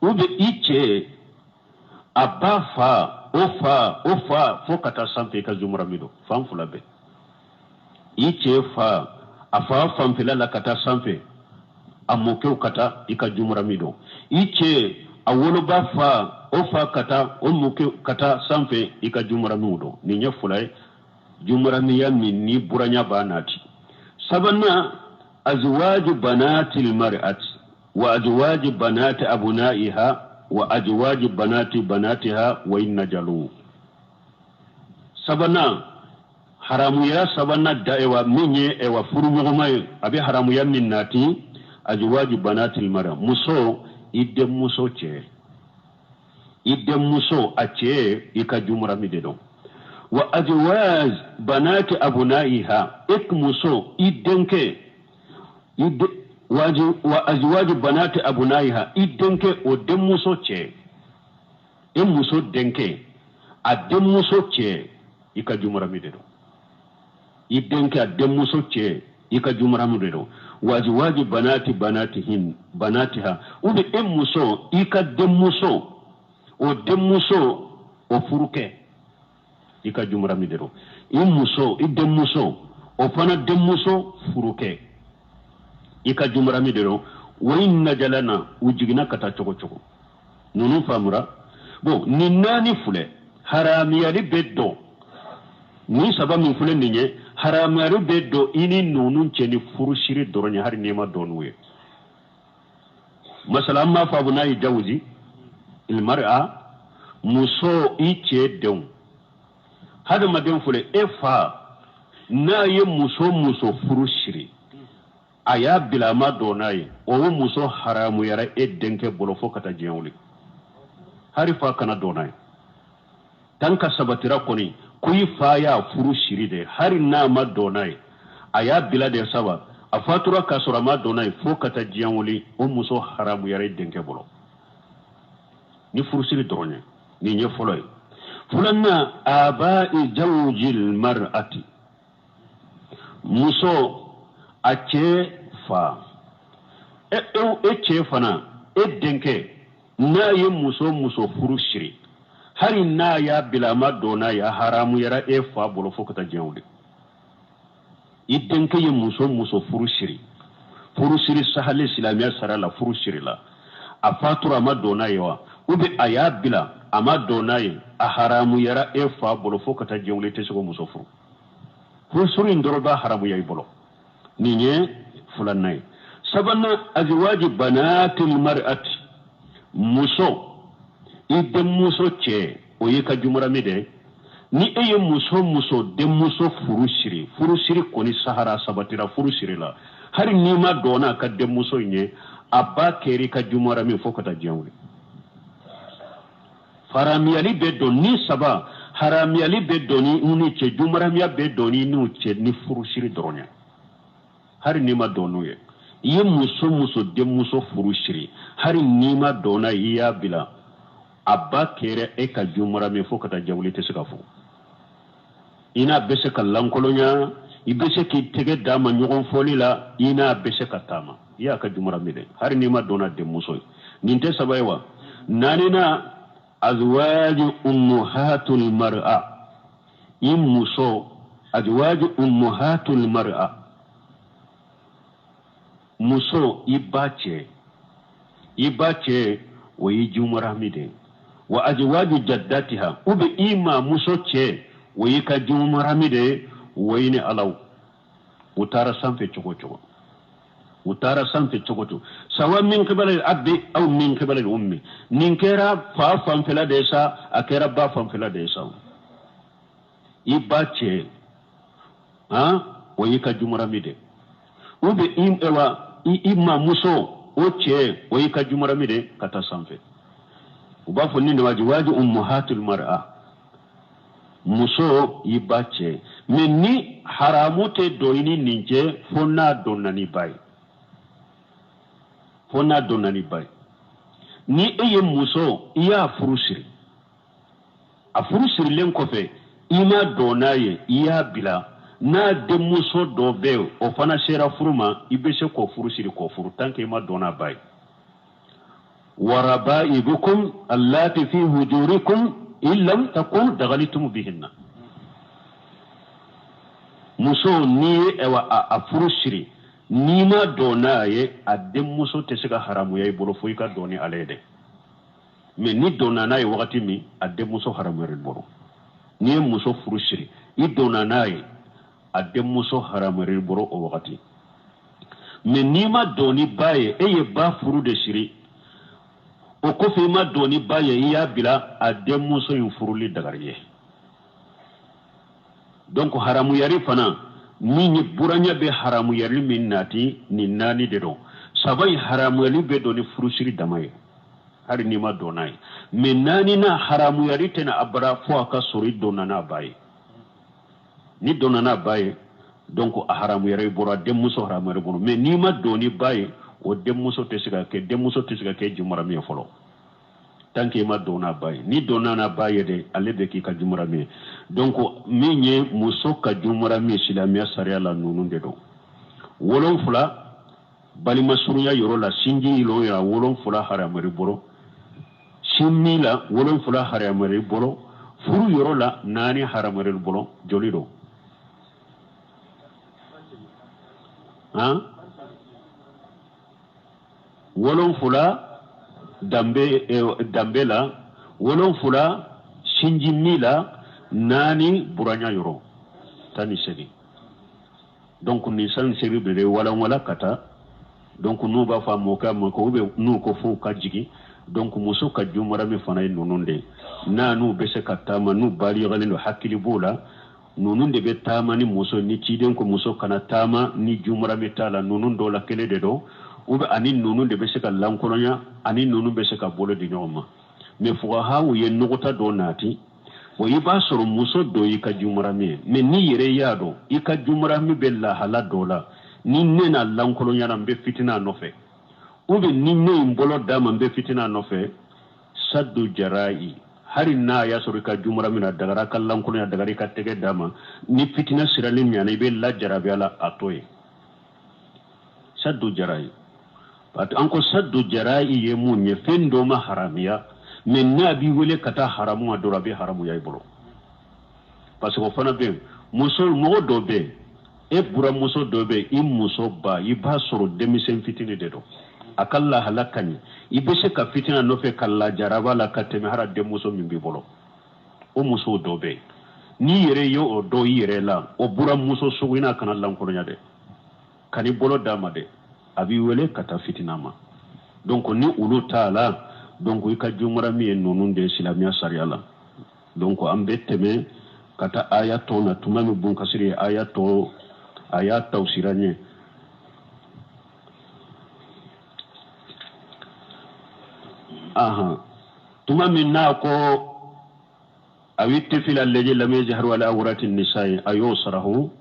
Speaker 2: Ou bien i cɛ a ba fa, o fa, o fa fo ka taa sanfɛ, i ka jumurami don. Fan fila bɛɛ. I cɛ fa, a fa fanfɛla la ka taa sanfɛ, a mɔkɛw ka taa, i ka jumurami don. I cɛ a woloba fa, o fa ka taa, o mɔkɛw ka taa sanfɛ, i ka jumuramiw don. Nin ye fila ye, jumuramiya min ni buranya b'a nati. Sabanan, azwaju banatil mar'ati wa azwaju banati abunaiha wa azwaju banati banatiha wa in najalu. Sabanan, haramuya sabanan da ewa min ye ewa furuɲɔgɔnma ye, a bɛ haramuya min nati, azwaju banatil mar'a, muso i denmuso cɛ, i denmuso a cɛ i ka jumurami de don. Wa azwaj banati abunaiha, e muso i denkɛ, wa azwaj banati abunaiha, i denkɛ o denmuso cɛ, e muso denkɛ a denmuso cɛ i ka jumurami de don. I denkɛ a denmuso cɛ i ka jumurami de don. Wa azwaj banati banatihin banatiha, ou bien e muso i ka denmuso o denmuso o furukɛ i ka jumurami de don. I muso i denmuso o fana denmuso furukɛ i ka jumurami de don. Wa in najalana, u jiginna ka taa cogo cogo. Ninnu faamura. Bon, nin 4 filɛ, haramuyali bɛ dɔn. Nin 3 min filɛ nin ye, haramuyali bɛ dɔn i ni ninnu cɛ ni furusiri dɔrɔn ye, hali n'i ma dɔn n'u ye. Masala, an b'a fɔ abu n'a ye jawuzi ilmar'a, muso i cɛ denw. Hadamaden filɛ, e fa n'a ye muso muso furu siri, a y'a bila a ma dɔn n'a ye, o muso haramuyara e denkɛ bolo fo ka taa diɲɛ wuli. Hali fa kana dɔn n'a ye. Tan ka sabatira kɔni, ko i fa y'a furu siri de, hali n'a ma dɔn n'a ye, a y'a bila de saba, a fatura k'a sɔrɔ a ma dɔn n'a ye fo ka taa diɲɛ wuli, o muso haramuyara e denkɛ bolo. Ni furusiri dɔrɔn ye, nin ye fɔlɔ ye. Filanan, aba'i zawjil mar'ati, Muso a cɛ fa, e e cɛ fana, e denkɛ n'a ye muso muso furu siri, hali n'a y'a bila a ma dɔn n'a ye, a haramuyara e fa bolo fo ka taa diɲɛ wuli. I denkɛ ye muso muso furu siri, furu siri sahalen silamɛya sariya la, furu siri la, a fatura a ma dɔn n'a ye wa, ou bien a y'a bila a ma dɔn n'a ye, a haramuyara e fa bolo fo ka taa diɲɛ wuli, i tɛ se k'o muso furu. Furu siri in dɔrɔn b'a haramuya i bolo. Nin ye filanan ye. Sabanan, aziwaji banatil mar'ati, muso i denmuso cɛ, o y'i ka jumarami dɛ. Ni e ye muso muso denmuso furu siri, furu siri kɔni sahara sabatira furu siri la, hali n'i ma dɔn n'a ka denmuso in ye, a ba kɛra i ka jumarami fo ka taa diɲɛ wuli. Haramuyali bɛ don ni saba, haramuyali bɛ don ni ni cɛ, jumaramiya bɛ don ni n'u cɛ ni furusiri dɔrɔn ye, hali n'i ma dɔn n'u ye. I ye muso muso denmuso furu siri, hali n'i ma dɔn n'a ye, i y'a bila, a ba kɛra e ka jumarami fo ka taa diɲɛ wuli, i tɛ se ka furu. I n'a bɛ se ka lankolonya, i bɛ se k'i tɛgɛ d'a ma ɲɔgɔn fɔli la, i n'a bɛ se ka taama, i y'a ka jumarami dɛ, hali n'i ma dɔn n'a denmuso ye. Nin tɛ saba ye wa? Naaninan, azwaju ummuhatul mar'a, i muso, azwaju ummuhatul mar'a, muso i ba cɛ, i ba cɛ o y'i jumarami de ye. Wa azwaju jaddatiha, ou bien i mamuso cɛ, o y'i ka jumarami de ye. O ye ni alaw u taara sanfɛ cogo cogo, u taara sanfɛ cogo cogo, sawa min qibali abi aw min qibali ummi, nin kɛra fa fanfɛla de ye sa, a kɛra ba fanfɛla de ye sa, i ba cɛ han, o y'i ka jumarami de, ou bien i wa i mamuso o cɛ, o y'i ka jumarami de ka taa sanfɛ. U b'a fɔ ni nin waati waati ummuhatul mar'a, muso i ba cɛ. Mais ni haramu tɛ don i ni nin cɛ fo n'a donna ni ba ye, fo n'a donna ni ba ye. Ni e ye muso, i y'a furu siri, a furu sirilen kɔfɛ i ma dɔn n'a ye, i y'a bila, n'a denmuso dɔ bɛ yen, o fana sera furu ma, i bɛ se k'o furu siri k'o furu tant que i ma dɔn n'a ba ye. Warabaibukum allati fi hujurikum in lam takun daghalitum bihinna. Muso n'i ye a furu siri, n'i ma dɔn n'a ye, a denmuso tɛ se ka haramuya i bolo fo i ka dɔn ni ale ye dɛ. Mais ni donna n'a ye wagati min, a denmuso haramuyara i bolo. N'i ye muso furu siri, i donna n'a ye, a denmuso haramuyara i bolo o wagati. Mais n'i ma dɔn ni ba ye, e ye ba furu de siri, o kɔfɛ i ma dɔn ni ba ye, i y'a bila, a denmuso in furuli dagari ye. Donc haramuyari fana min ye buranya bɛ haramuyari min nati, nin naani de don. Saba in haramuyali bɛ don ni furusiri dama ye, hali n'i ma dɔn n'a ye. Mais naani na haramuyari tɛna abada fo a ka sɔrɔ i donna n'a ba ye. Ni donna n'a ba ye, donc a haramuyara i bolo, a denmuso haramuyara i bolo. Mais n'i ma dɔn ni ba ye, o denmuso tɛ se ka kɛ, denmuso tɛ se ka kɛ jumarami ye fɔlɔ tant que i ma dɔn n'a ba ye. Ni donna n'a ba ye de, ale bɛ k'i ka jumarami ye. Donc min ye muso ka jumarami ye silamɛya sariya la, ninnu de don. 7 balima surunya yɔrɔ la, sinji yɔrɔ la, 7 haramuyara i bolo. Sinmi la, 7 haramuyara i bolo. Furu yɔrɔ la, 4 haramuyara i bolo. Joli don? Han, 7 danbe, danbe la, 7 sinji mi la, 4 buranya yɔrɔ, 18. Donc nin 18 bɛ walanwala ka taa. Donc n'u b'a fɔ a mɔkɛ ma ko, ou bien n'u ko f'u ka jigin. Donc muso ka jumarami fana ye ninnu de ye. N'a n'u bɛ se ka taama, n'u baliyalen don, hakili b'o la, ninnu de bɛ taama ni muso. Ni ciden ko muso kana taama ni jumarami t'a la, ninnu dɔw la kelen de don. Ou bien ani ninnu de bɛ se ka lankolonya, ani ninnu bɛ se ka bolo di ɲɔgɔn ma. Mais fuqahaw ye nɔgɔta dɔ nati o, i b'a sɔrɔ muso dɔ y'i ka jumarami ye, mais n'i yɛrɛ y'a dɔn i ka jumarami bɛ lahala dɔ la, ni ne n'a lankolonya n bɛ fitina a nɔfɛ, ou bien ni ne ye n bolo d'a ma n bɛ fitina a nɔfɛ, saddu jara'i Hali n'a y'a sɔrɔ i ka jumarami na dagara ka lankolonya, dagara i ka tɛgɛ d'a ma, ni fitina sirali ɲana, i bɛ lajarabi a la, a to yen. Saddu jarayi, an ko saddu jarayi ye mun ye? Fɛn dɔ ma haramiya, mais n'a b'i wele ka taa haramu ma dɔrɔn, a bɛ haramuya i bolo, parce que o fana bɛ yen. Muso mɔgɔ dɔ bɛ yen, e buramuso dɔ bɛ yen, i muso ba, i b'a sɔrɔ denmisɛn fitinin de don, a ka lahala ka ɲi, i bɛ se ka fitina nɔfɛ ka lajaraba la ka tɛmɛ hali denmuso min b'i bolo. O musow dɔ bɛ yen, n'i yɛrɛ ye o dɔn i yɛrɛ la, o buramuso sugu in na, kana lankolonya dɛ, kan'i bolo d'a ma dɛ, a b'i wele ka taa fitina ma. Donc ni olu t'a la, donc i ka jumarami ye ninnu de ye silamɛya sariya la. Donc an bɛ tɛmɛ ka taa aya tɔ na. Tuma min Bunkasiri ye aya tɔ, a y'a tawsira ɲɛ. Ahan, tuma min n'a ko awi tifila lladhi lam yazharu ala awrati nisa'i, a y'o sarahu.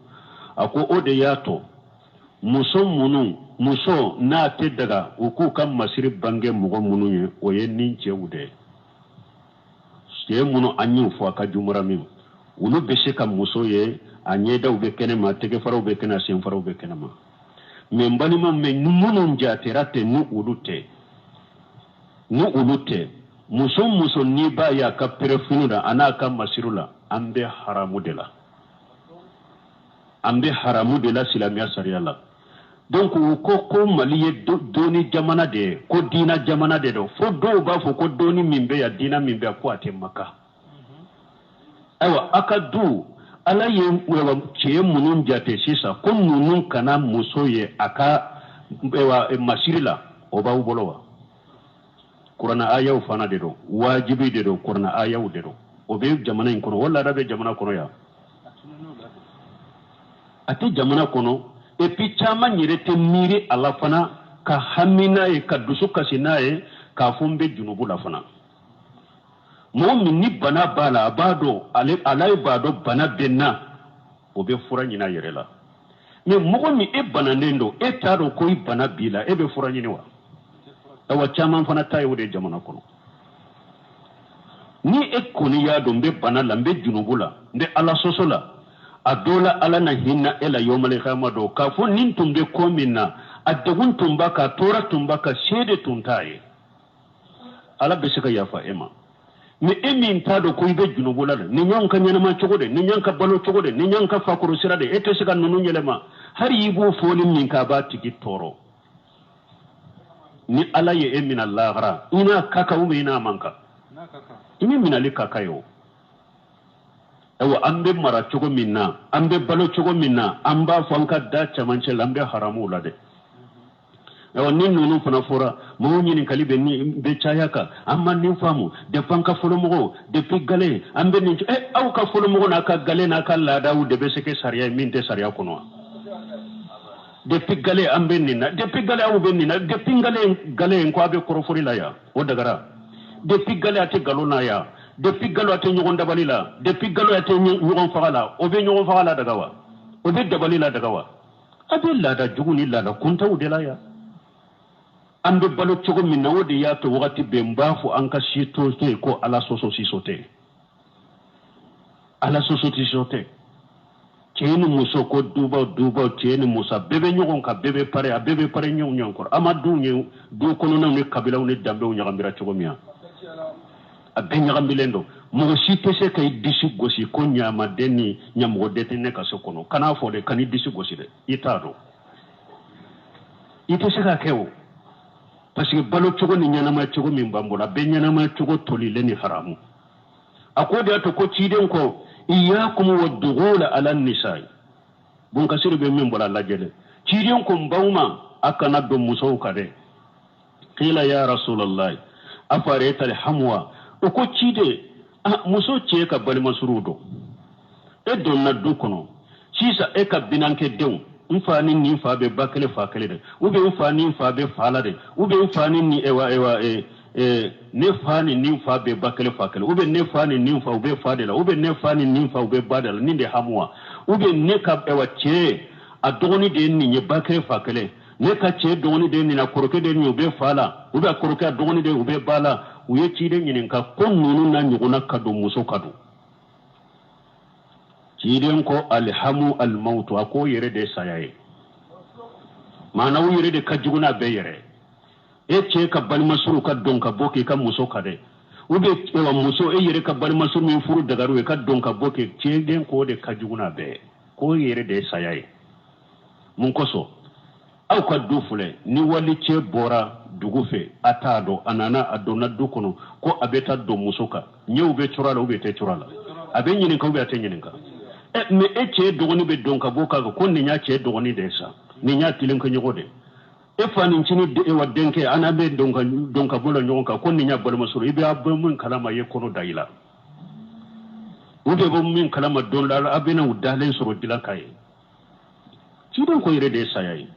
Speaker 2: A ko o de y'a to muso minnu, muso n'a tɛ daga u k'u ka masiri bange mɔgɔ minnu ye, o ye ni cɛw de ye. Cɛ minnu an y'u fɔ a ka jumarami, olu bɛ se ka muso ye, a ɲɛdaw bɛ kɛnɛ ma, tɛgɛfaraw bɛ kɛnɛ, senfaraw bɛ kɛnɛ ma. Mais n balimaw, mais minnu jatera ten, ni olu tɛ, ni olu tɛ, muso muso n'i b'a ye a ka pɛrɛfini la, a n'a ka masiru la, an bɛ haramu de la, an bɛ haramu de la silamɛya sariya la. Donc u ko ko Mali ye dɔnni jamana de ye, ko diina jamana de don, fo dɔw b'a fɔ ko dɔnni min bɛ yan, diina min bɛ yan, ko a tɛ Maka. Ayiwa, a ka du Ala ye cɛ minnu jate sisan ko ninnu kana muso ye a ka masiri la, o b'aw bolo wa? Kuranɛ ayaw fana de don, wajibi de don, kuranɛ ayaw de don. O bɛ jamana in kɔnɔ, o laada bɛ jamana kɔnɔ yan, a tɛ jamana kɔnɔ. Et puis caman yɛrɛ tɛ miiri a la fana, ka hami n'a ye, ka dusu kasi n'a ye, k'a fɔ n bɛ junubu la fana. Mɔgɔ min ni bana b'a la, a b'a dɔn, ale ala b'a dɔn bana bɛ n na, o bɛ fura ɲini a yɛrɛ la. Mais mɔgɔ min e bananen don, e t'a dɔn ko i bana b'i la, e bɛ fura ɲini wa? Awa, caman fana ta ye o de ye jamana kɔnɔ. Ni e kɔni y'a dɔn n bɛ bana la, n bɛ junubu la, n bɛ Ala sɔsɔ la, a dɔ la Ala na hinɛ e la yɔmalikiyama don, k'a fɔ nin tun bɛ ko min na, a degun tun b'a kan, a tɔɔrɔ tun b'a kan, se de tun t'a ye, Ala bɛ se ka yafa e ma. Mais e min t'a dɔn ko i bɛ junubu la dɛ, nin y'anw ka ɲɛnama cogo de, nin y'an ka balo cogo de, nin y'an ka fakoro sira de, e tɛ se ka ninnu yɛlɛma. Hali i b'o fɔli min kɛ, a b'a tigi tɔɔrɔ. Ni Ala ye e mina lahara, i n'a ka kan ou bien i n'a man kan? I ni minali ka kan ye o. Ayiwa, an bɛ mara cogo min na, an bɛ balo cogo min na, an b'a fɔ an ka da camancɛ la, an bɛ haramuw la dɛ. Ayiwa, ni ninnu fana fɔra, mɔgɔw ɲininkali bɛ ni bɛ caya kan, an ma nin faamu depuis an ka fɔlɔmɔgɔw, depuis gale an bɛ nin. Ɛ, aw ka fɔlɔmɔgɔw n'a ka gale n'a ka laadaw de bɛ se kɛ sariya ye min tɛ sariya kɔnɔ wa? Depuis gale an bɛ nin na, depuis gale aw bɛ nin na, depuis gale gale in ko a bɛ kɔrɔfɔli la yan, o dagara. Depuis gale a tɛ nkalon na yan, depuis gale a tɛ ɲɔgɔn dabali la, depuis gale a tɛ ɲɔgɔn faga la, o bɛ ɲɔgɔn faga la daga wa? O bɛ dabali la daga wa? A bɛ laada jugu ni laada kuntaw de la yan. An bɛ balo cogo min na, o de y'a to wagati bɛɛ n b'a fɔ an ka si to yen ko Ala sɔsɔ si so tɛ, Ala sɔsɔ si so tɛ. Cɛ ni muso ko dubaw dubaw, cɛ ni muso a bɛɛ bɛ ɲɔgɔn kan, bɛɛ bɛ pare, a bɛɛ bɛ pare ɲɔgɔn ɲɔgɔn kɔrɔ. An ma duw ye, du kɔnɔnaw ni kabilaw ni danbew ɲagamira cogo min na, a bɛɛ ɲagamilen don. Mɔgɔ si tɛ se ka i disi gosi ko ɲamaden ni ɲamɔgɔden tɛ ne ka so kɔnɔ. Kan'a fɔ dɛ, kan'i disi gosi dɛ, i t'a dɔn, i tɛ se k'a kɛ o, parce que balo cogo ni ɲɛnamaya cogo min b'an bolo, a bɛɛ ɲɛnamaya cogo tolilen ni haramu. A ko de y'a to ko ciden ko iyakum wa dughula ala nisa'i, Bunkasiri bɛ min bɔra lajɛ dɛ, ciden ko n baw ma, a kana don musow kan dɛ. Qila ya rasulallah afara'ayta alhamwa, o ko ciden, muso cɛ ka balimasuru don, e donna du kɔnɔ sisan, e ka binankɛ denw, n fa ni nin fa bɛ ba kelen fa kelen dɛ, ou bien n fa ni n fa bɛ fa la dɛ, ou bien n fa ni nin ewa ewa e ne fa ni nin fa bɛ ba kelen fa kelen, ou bien ne fa ni nin fa u bɛ fa de la, ou bien ne fa ni nin fa u bɛ ba de la, nin de hamuwa, ou bien ne ka ewa cɛ a dɔgɔnin de ye nin ye ba kelen fa kelen, ne ka cɛ dɔgɔnin de ye nin, a kɔrɔkɛ de ye nin, u bɛ fa la, ou bien a kɔrɔkɛ a dɔgɔnin de ye, u bɛ ba la. U ye ciden ɲininka ko ninnu na ɲɔgɔnna ka don muso kan dun. Ciden ko alhamu almautu, a k'o yɛrɛ de saya ye, maana o yɛrɛ de ka jugu n'a bɛɛ yɛrɛ. E cɛ ka balimasuru ka don ka bɔ k'i ka muso kan dɛ, ou bien ewa muso e yɛrɛ ka balimasuru min furu dagaru ye ka don ka bɔ kɛ, ciden k'o de ka jugu n'a bɛɛ ye, k'o yɛrɛ de ye saya ye. Mun kosɔn? Aw ka du filɛ, ni walicɛ bɔra dugu fɛ, a t'a dɔn, a nana a donna du kɔnɔ ko a bɛ taa don muso kan, ɲɛw bɛ cɔrɔ a la ou bien tɛ cɔrɔ a la, a bɛ ɲininka ou bien a tɛ ɲininka. Ɛ mais e cɛ dɔgɔnin bɛ don ka bɔ k'a kan ko nin y'a cɛ dɔgɔnin de ye sa, nin y'a tilenkɛɲɔgɔn de ye. E fa ni ncinin wa denkɛ an n'a bɛ don ka bɔ la ɲɔgɔn kan ko nin y'a balimasɔrɔ, i bɛ a bɔ min kalama, i ye kɔnɔ da i la, u bɛ bɔ min kalama don dɔ la, a bɛna u dalen sɔrɔ dilan kan ye. Ciden ko yɛrɛ de ye saya ye.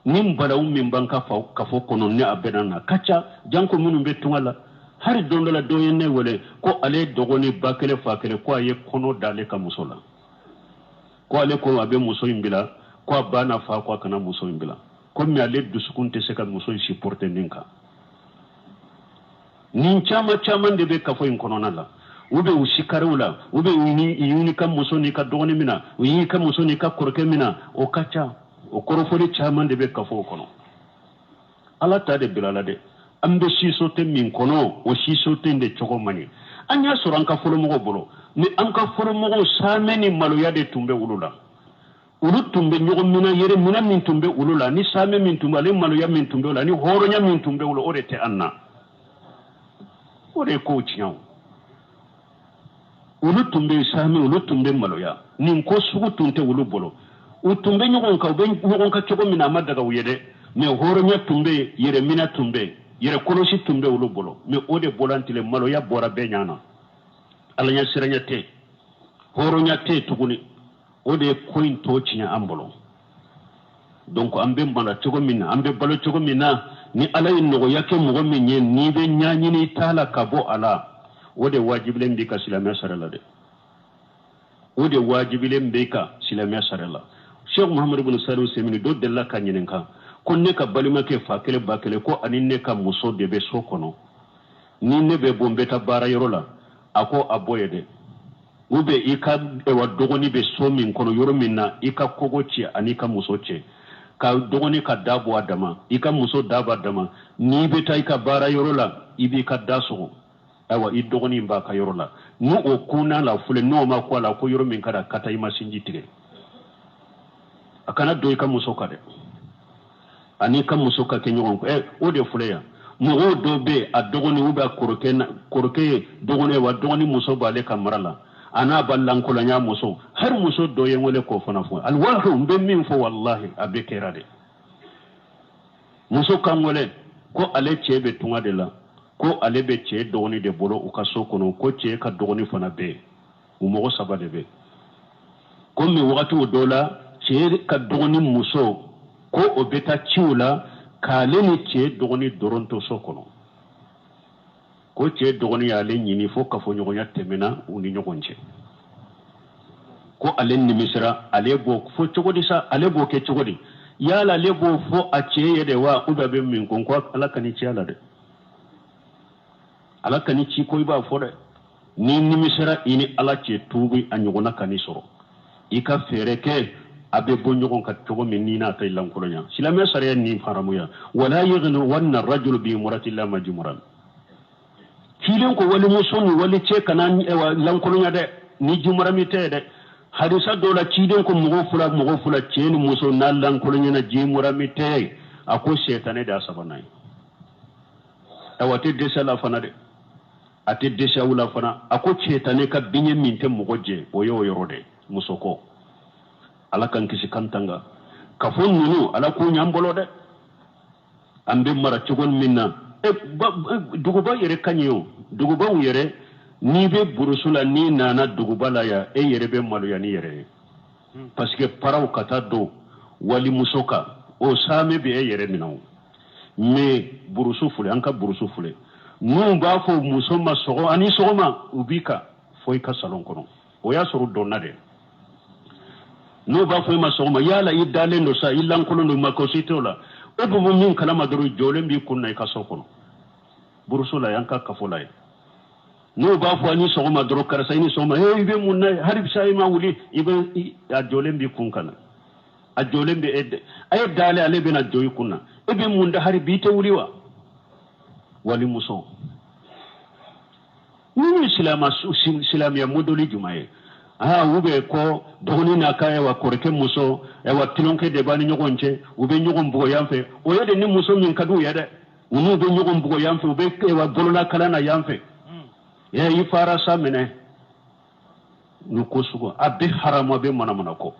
Speaker 2: Ni balawu min b'an ka kafo kɔnɔ ni a bɛna na ka ca, janko minnu bɛ tunga la. Hali don dɔ la dɔ ye ne wele ko ale dɔgɔnin ba kelen fa kelen ko a ye kɔnɔ da ale ka muso la, ko ale ko a bɛ muso in bila, ko a ba n'a fa ko a kana muso in bila, komi ale dusukun tɛ se ka muso in supporter nin kan. Nin caman caman de bɛ kafo in kɔnɔna la. U bɛ u sikariw la, u bɛ u n'i ka muso n'i ka dɔgɔnin mina, u y'i ka muso n'i ka kɔrɔkɛ mina, o ka ca. O kɔrɔfɔli caman de bɛ kafo kɔnɔ. Ala ta de bilala dɛ. An bɛ société min kɔnɔ, o société de cogo man ɲi. An y'a sɔrɔ an ka fɔlɔmɔgɔw bolo, ni an ka fɔlɔmɔgɔw saamɛ ni maloya de tun bɛ olu la. Olu tun bɛ ɲɔgɔn minɛ, yɛrɛ minɛ min tun bɛ olu la, ni saamɛ min tun bɛ, ani maloya min tun bɛ olu la, ni hɔrɔnya min tun bɛ olu la, o de tɛ an na. O de ye kow tiɲɛ o. Olu tun bɛ saamɛ, olu tun bɛ maloya. Nin ko sugu tun tɛ olu bolo. U tun bɛ ɲɔgɔn kan, u bɛ ɲɔgɔn kan cogo min na, a ma daga u ye dɛ. Mais hɔrɔnya tun bɛ yen, yɛrɛ minɛ tun bɛ yen, yɛrɛ kɔlɔsi tun bɛ olu bolo. Mais o de bɔra an tile, maloya bɔra bɛɛ ɲɛ na. Ala ɲɛ siranya tɛ yen, hɔrɔnya tɛ yen tuguni. O de ye ko in tɔ tiɲɛ an bolo. Donc an bɛ mara cogo min na, an bɛ balo cogo min na, ni Ala ye nɔgɔya kɛ mɔgɔ min ye, n'i bɛ ɲɛɲini t'a la ka bɔ a la, o de wajibilen b'i ka silamɛya sariya la dɛ. O de wajibilen b'i ka silamɛya sariya la. Cheikh Muhammad ibn Salih Usaimini dɔ delila ka ɲininka ko ne ka balimakɛ fa kelen ba kelen ko ani ne ka muso de bɛ so kɔnɔ, ni ne bɛ bɔ n bɛ taa baara yɔrɔ la, a ko a bɔ ye dɛ. Ou bien i ka dɔgɔnin bɛ so min kɔnɔ yɔrɔ min na, i ka kogo ci ani i ka muso cɛ, ka dɔgɔnin ka da bɔ a dama, i ka muso da bɔ a dama, n'i bɛ taa i ka baara yɔrɔ la, i b'i ka da sɔgɔ. Ayiwa, i dɔgɔnin b'a ka yɔrɔ la, n'o o kunna la filɛ, n'o ma ko a la ko yɔrɔ min ka di a ka taa, i ma sinji tigɛ, a kana don i ka muso kan dɛ, ani i ka muso ka kɛ ɲɔgɔn kɔ. O de filɛ yan, mɔgɔw dɔw bɛ yen, a dɔgɔnin ou bien a kɔrɔkɛ na, kɔrɔkɛ dɔgɔnin, wa dɔgɔnin muso b'ale ka mara la, a n'a ba lankolonya muso, hali muso dɔ ye n wele k'o fana fɔ. Aliwahi, n bɛ min fɔ, walahi, a bɛɛ kɛra de. Muso ka n wele ko ale cɛ bɛ tunga de la, ko ale bɛ cɛ dɔgɔnin de bolo u ka so kɔnɔ, ko cɛ ka dɔgɔnin fana bɛ yen, u mɔgɔ saba de bɛ yen. Komi wagati dɔw la cɛ ka dɔgɔnin muso ko o bɛ taa ciw la k'ale ni cɛ dɔgɔnin dɔrɔn to so kɔnɔ, ko cɛ dɔgɔnin y'ale ɲini fo kafoɲɔgɔnya tɛmɛna u ni ɲɔgɔn cɛ, ko ale nimisira, ale b'o fɔ cogo di sa, ale b'o kɛ cogo di, yala ale b'o fɔ a cɛ ye de wa, ou bien a bɛ min ko, ko Ala ka ni ci a la dɛ, Ala ka ni ci ko i b'a fɔ dɛ, ni nimisira i ni Ala cɛ tuubi a ɲɔgɔnna ka ni sɔrɔ, i ka fɛɛrɛ kɛ a bɛ bɔ ɲɔgɔn kan cogo min ni n'a ta i lankolonya. Silamɛ sariya nin haramuya, wala yaghluwanna rajulu bi imrati la majmuran, cilen ko walimuso ni walicɛ kana lankolonya dɛ, ni jumarami tɛ dɛ. Hadisa dɔ la ciden ko mɔgɔ fila, mɔgɔ fila, cɛ ni muso n'a lankolonya jimurami tɛ, a ko sɛtanɛ de y'a sabanan ye. Ayiwa, a tɛ dɛsɛ la fana dɛ, a tɛ dɛsɛ aw la fana. A ko sɛtanɛ ka biɲɛ min tɛ mɔgɔ jɛ, o y'o yɔrɔ de, muso kɔ. Ala k'an kisi k'an tanga ka fɔ ninnu, Ala k'u ɲ'an bolo dɛ. An bɛ mara cogo min na, duguba yɛrɛ ka ɲi o, dugubaw yɛrɛ, n'i bɛ burusu la, n'i nana duguba la yan, e yɛrɛ bɛ maloya n'i yɛrɛ ye, parce que paraw ka taa don walimuso kan, o saamɛ bɛ e yɛrɛ minɛ o. Mais burusu filɛ, an ka burusu filɛ, n'u b'a fɔ muso ma sɔgɔma ani sɔgɔma, u b'i kan fo i ka salon kɔnɔ, o y'a sɔrɔ dɔnna dɛ. N'u b'a fɔ i ma sɔgɔma, yala i dalen don sa, i lankolon don, makosi t'o la, e bɛ bɔ min kalama dɔrɔn, jɔlen b'i kun na i ka so kɔnɔ. Buruso la yan, an ka kafo la yan, n'o b'a fɔ a ni sɔgɔma dɔrɔn, karisa i ni sɔgɔma, ee i bɛ mun na hali bisa i ma wuli, i bɛ a jɔlen b'i kun ka na, a jɔlen bɛ e a ye dalen, ale bɛna jɔ i kun na, e bɛ mun da hali bi i tɛ wuli wa? Walimuso ninnu ye silama silamɛya modoli jumɛn ye? Aa, u bɛ ko dɔgɔnin n'a ka wa kɔrɔkɛ muso wa tulonkɛ de b'a ni ɲɔgɔn cɛ, u bɛ ɲɔgɔn bugɔ yan fɛ. O ye de ni muso min ka d'u ye dɛ, u n'u bɛ ɲɔgɔn bugɔ yan fɛ, u bɛ wa bolola kalan na yan fɛ. I fara sa minɛ ni ko sugu a bɛ haramu, a bɛ manamana ko,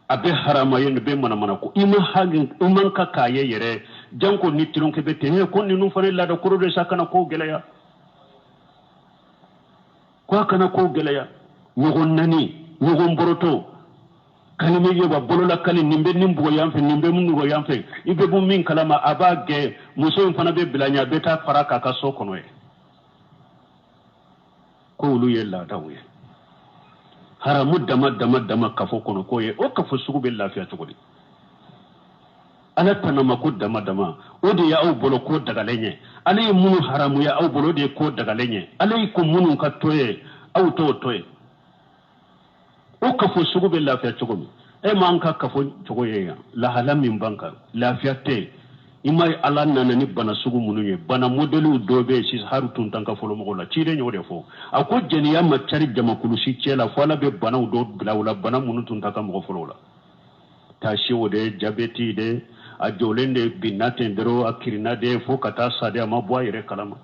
Speaker 2: a bɛ harama ye, bɛ manamana ko, i ma hali i man ka k'a ye yɛrɛ, janko ni tulonkɛ bɛ ten. Ko ninnu fana ye laada kɔrɔ de sa, kana ko gɛlɛya, ko a kana ko gɛlɛya. Ɲɔgɔn nani, ɲɔgɔn boroto, kalime ye wa bolola kali, nin bɛ nin bugɔ yan fɛ, nin bɛ mun bugɔ yan fɛ, i bɛ bɔ min kalama a b'a gɛn, muso in fana bɛ bila ɲɛ, a bɛ taa fara k'a ka so kɔnɔ ye. Ko olu ye laadaw ye, haramu dama dama dama kafo kɔnɔ ko ye. O kafo sugu bɛ lafiya cogo di? Ala tanama ko dama dama, o de ye aw bolo ko dagalen ye. Ala ye minnu haramuya aw bolo, o de ye ko dagalen ye. Ala ye ko minnu ka to ye, aw t'o to ye. O kafo sugu bɛ lafiya cogo min? E m'an ka kafo cogo ye yan, lahala min b'an kan, lafiya tɛ yen. I ma ye Ala nana ni bana sugu minnu ye, bana modɛliw dɔ bɛ yen sisan, hali tun t'an ka fɔlɔ mɔgɔw la. Ciden y'o de fɔ, a ko jɛnɛya ma cari jamakulusi cɛ la fo Ala bɛ banaw dɔ bila u la, bana minnu tun t'a ka mɔgɔ fɔlɔw la. Taasiw de, jabɛti de, a jɔlen de binna ten dɔrɔn, a kirinna de fo ka taa sa de, a ma bɔ a yɛrɛ kalama.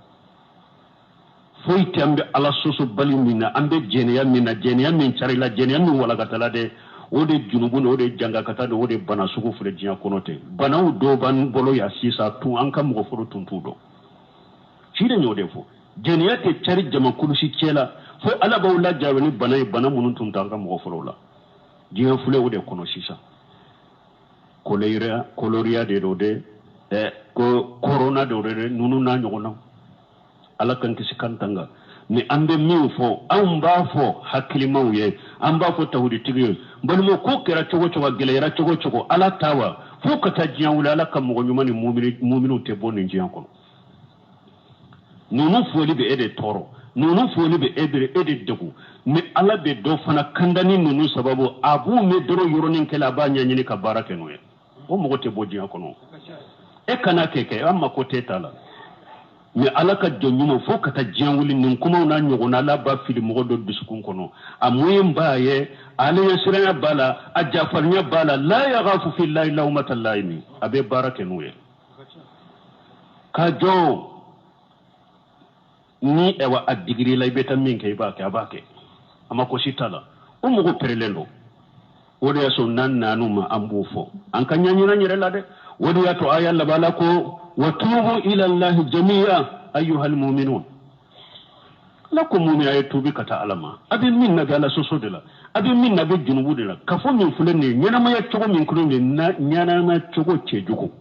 Speaker 2: Foyi tɛ an bɛ Ala sɔsɔbali min na, an bɛ jɛnɛya min na, jɛnɛya min carila, jɛnɛya min walakatala dɛ, o de junubu, o de jangakata de, o de bana sugu filɛ diɲɛ kɔnɔ ten. Banaw dɔw b'an bolo yan sisan, tun an ka mɔgɔ fɔlɔ tun t'u dɔn. Ciden y'o de fɔ, jɛnɛya tɛ cari jamakulusi cɛ la fo Ala b'aw lajarabi ni bana ye, bana minnu tun t'an ka mɔgɔ fɔlɔw la. Diɲɛ filɛ o de kɔnɔ sisan, kolera, koloriya de don dɛ, ko korona de don dɛ, ninnu n'a ɲɔgɔnnaw. Ala k'an kisi k'an tanga. Ni an bɛ min fɔ, anw b'a fɔ hakilimaw ye, an b'a fɔ tawhiditigi ye. Balimaw, ko kɛra cogo cogo, a gɛlɛyara cogo cogo, Ala ta wa fo ka taa diɲɛ wuli, Ala ka mɔgɔ ɲuman ni muminiw tɛ bɔ nin diɲɛ kɔnɔ. Ninnu foli bɛ e de tɔɔrɔ, ninnu foli bɛ e de degun, mais Ala bɛ dɔ fana kanda ni ninnu sababu, a b'u mɛn dɔrɔn yɔrɔnin kelen, a b'a ɲɛɲini ka baara kɛ n'o ye. O mɔgɔ tɛ bɔ diɲɛ kɔnɔ. E kana kɛ, an mako tɛ ta la. Mais Ala ka jɔn ɲuman, fo ka taa diɲɛ wuli, nin kumaw n'a ɲɔgɔnna, Ala b'a fili mɔgɔ dɔ dusukun kɔnɔ. A moyen b'a ye, ale ye siranya b'a la, a jafarinya b'a la, la yaghafu fillahi lawmata laimi, a bɛ baara kɛ n'o ye. Ka jɔ ni ɛwa a digir'i la, i bɛ taa min kɛ, i b'a kɛ, a b'a kɛ, a ma ko si t'a la. O mɔgɔ pɛrɛlen don. O de y'a sɔrɔ n'an nan'u ma, an b'o fɔ, an ka ɲɛɲini an yɛrɛ la dɛ. O de y'a to aya laban la ko wa tubu ila Allahi jami'a ayyuhal mu'minun. Ala ko mu'min, a ye tubi ka taa Ala ma. A bɛ min na, bɛ Ala sɔsɔ de la, a bɛ min na, bɛ junubu de la. Ka fɔ min filɛ nin ye, ɲɛnamaya cogo min filɛ nin ye, ɲɛnamaya cogo cɛjugu,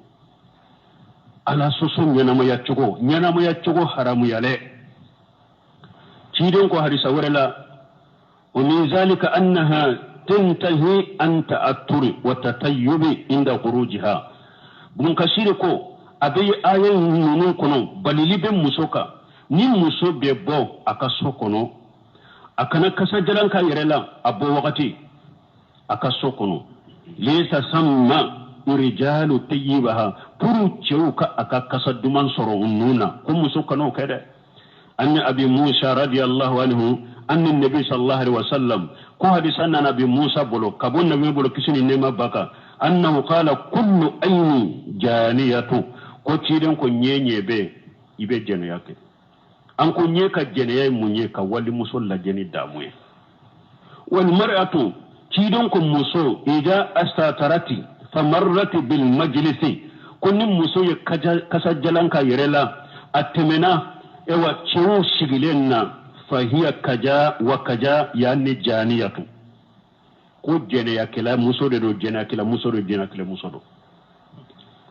Speaker 2: Ala sɔsɔ ɲɛnamaya cogo, ɲɛnamaya cogo haramuyalɛ. Ciden ko hadisa wɛrɛ la, wa min zalika annaha tantahi an ta'atturi wa tatayyubi inda khurujiha. Ibn Kasir ko a bɛ aya ninnu kɔnɔ, balili bɛ muso kan, ni muso bɛ bɔ a ka so kɔnɔ, a kana kasajalan k'a yɛrɛ la a bɔ wagati a ka so kɔnɔ, lesa samma rijalu tayyibaha, pour cɛw ka a ka kasa duman sɔrɔ u nun na, ko muso kan'o kɛ dɛ. Anni Abi Musa radiyallahu anhu anni nabi sallallahu alaihi wasallam, ko hadisa nana Abi Musa bolo, ka bɔ nabi bolo, kisi ni nɛɛma b'a kan, annahu qala kullu ayni janiyatu, ko ciden ko ɲɛ ɲɛ bɛ i bɛ jɛnɛya kɛ. An ko ɲɛ ka jɛnɛya ye mun ye? Ka walimuso lajɛ ni damu ye. Wal mar'atu, ciden ko muso, ida astatarati famarrati bil majlisi, ko ni muso ye kasajalan ka yɛrɛ la, a tɛmɛna ewa cɛw sigilen na, fahiya kaja wa kaja yani janiyatu, ko jɛnɛyakɛla muso de don, jɛnɛyakɛla muso don, jɛnɛyakɛla muso don.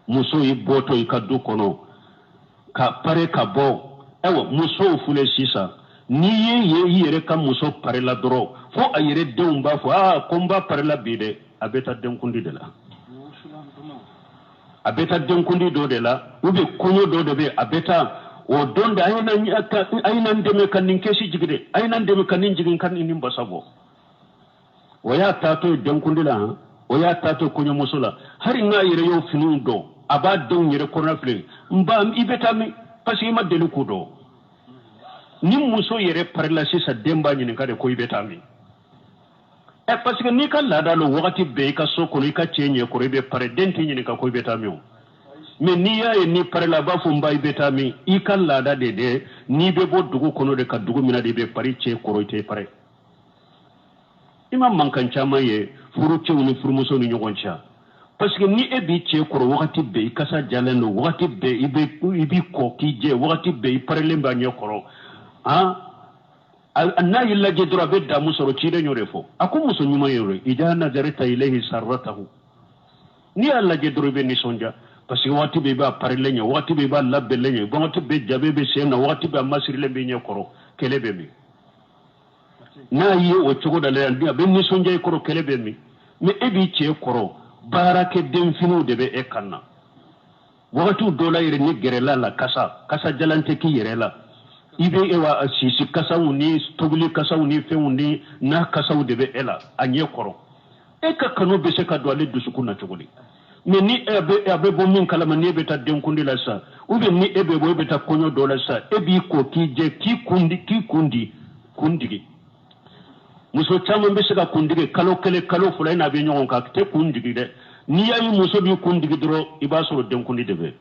Speaker 2: Muso y'i bɔtɔ i ka du kɔnɔ ka pare ka bɔ, ayiwa musow filɛ sisan, n'i ye i yɛrɛ ka muso pare la dɔrɔn, fo a yɛrɛ denw b'a fɔ, aa ko n ba pare la bi dɛ, a bɛ taa denkundi de la, a bɛ taa denkundi dɔ de la, ou bien kɔɲɔ dɔ de bɛ, a bɛ taa. O don de a ye na n dɛmɛ ka nin kɛsi jigin dɛ, a ye na n dɛmɛ ka nin jigin, ka nin basa bɔ. O y'a taatɔ ye denkundi la han, o y'a taatɔ kɔɲɔmuso la. Hali n'a yɛrɛ y'o finiw dɔn, a b'a denw yɛrɛ kɔnɔna filɛ, n ba i bɛ taa min? Parce que i ma deli k'o dɔn. Ni muso yɛrɛ parila sisan, den b'a ɲininka de ko i bɛ taa min? Ɛ, parce que n'i ka laada lo, wagati bɛɛ i ka so kɔnɔ, i ka cɛ ɲɛ kɔrɔ, i bɛ pare, den t'i ɲininka ko i bɛ taa min o. Mais n'i y'a ye n'i parila, a b'a fɔ n ba i bɛ taa min? I ka laada de dɛ, n'i bɛ bɔ dugu kɔnɔ de ka dugu min na de, i bɛ pari cɛ kɔrɔ, i tɛ pare. I ma mankan caman ye furucɛw ni furumusow ni ɲɔgɔn cɛ, parce que ni e b'i cɛ kɔrɔ wagati bɛɛ, i kasa jalen don wagati bɛɛ, i bɛ i b'i kɔ k'i jɛ wagati bɛɛ, i parilen b'a ɲɛ kɔrɔ han, n'a y'i lajɛ dɔrɔn a bɛ damu sɔrɔ. Ciden y'o de fɔ, a ko muso ɲuman ye o ye, ida nazarta ilayhi sarratahu, n'i y'a lajɛ dɔrɔn i bɛ nisɔndiya, parce que waati bɛɛ i b'a parilen ɲɛ, waati bɛɛ i b'a labɛnlen ɲɛ, waati bɛɛ jabe bɛ sen na, waati bɛɛ a masirilen bɛ ɲɛ kɔrɔ, kɛlɛ bɛ min? N'a ye o cogo da la, a bɛ nisɔndiya i kɔrɔ, kɛlɛ bɛ min? Mais e b'i cɛ kɔrɔ, baarakɛden finiw de bɛ e kan na wagatiw dɔ la yɛrɛ, ni gɛrɛla la, kasa kasa jalan tɛ k'i yɛrɛ la, i bɛ e wa sisi kasaw ni tobili kasaw ni fɛnw ni n'a kasaw de bɛ e la a ɲɛ kɔrɔ. E ka kanu bɛ se ka don ale dusukun na cogo di? Mais ni e bɛ a bɛ bɔ min kalama, ni e bɛ taa denkundi la sisan, ou bien ni e bɛ bɔ, e bɛ taa kɔɲɔ dɔ la sisan, e b'i ko k'i jɛ, k'i kun di, k'i kun di, kun digi. Muso caman bɛ se ka kun digi kalo kelen, kalo fila, i n'a bɛ ɲɔgɔn kan, a tɛ kun digi dɛ. N'i y'a ye muso b'i kun digi dɔrɔn, i b'a sɔrɔ denkundi de bɛ,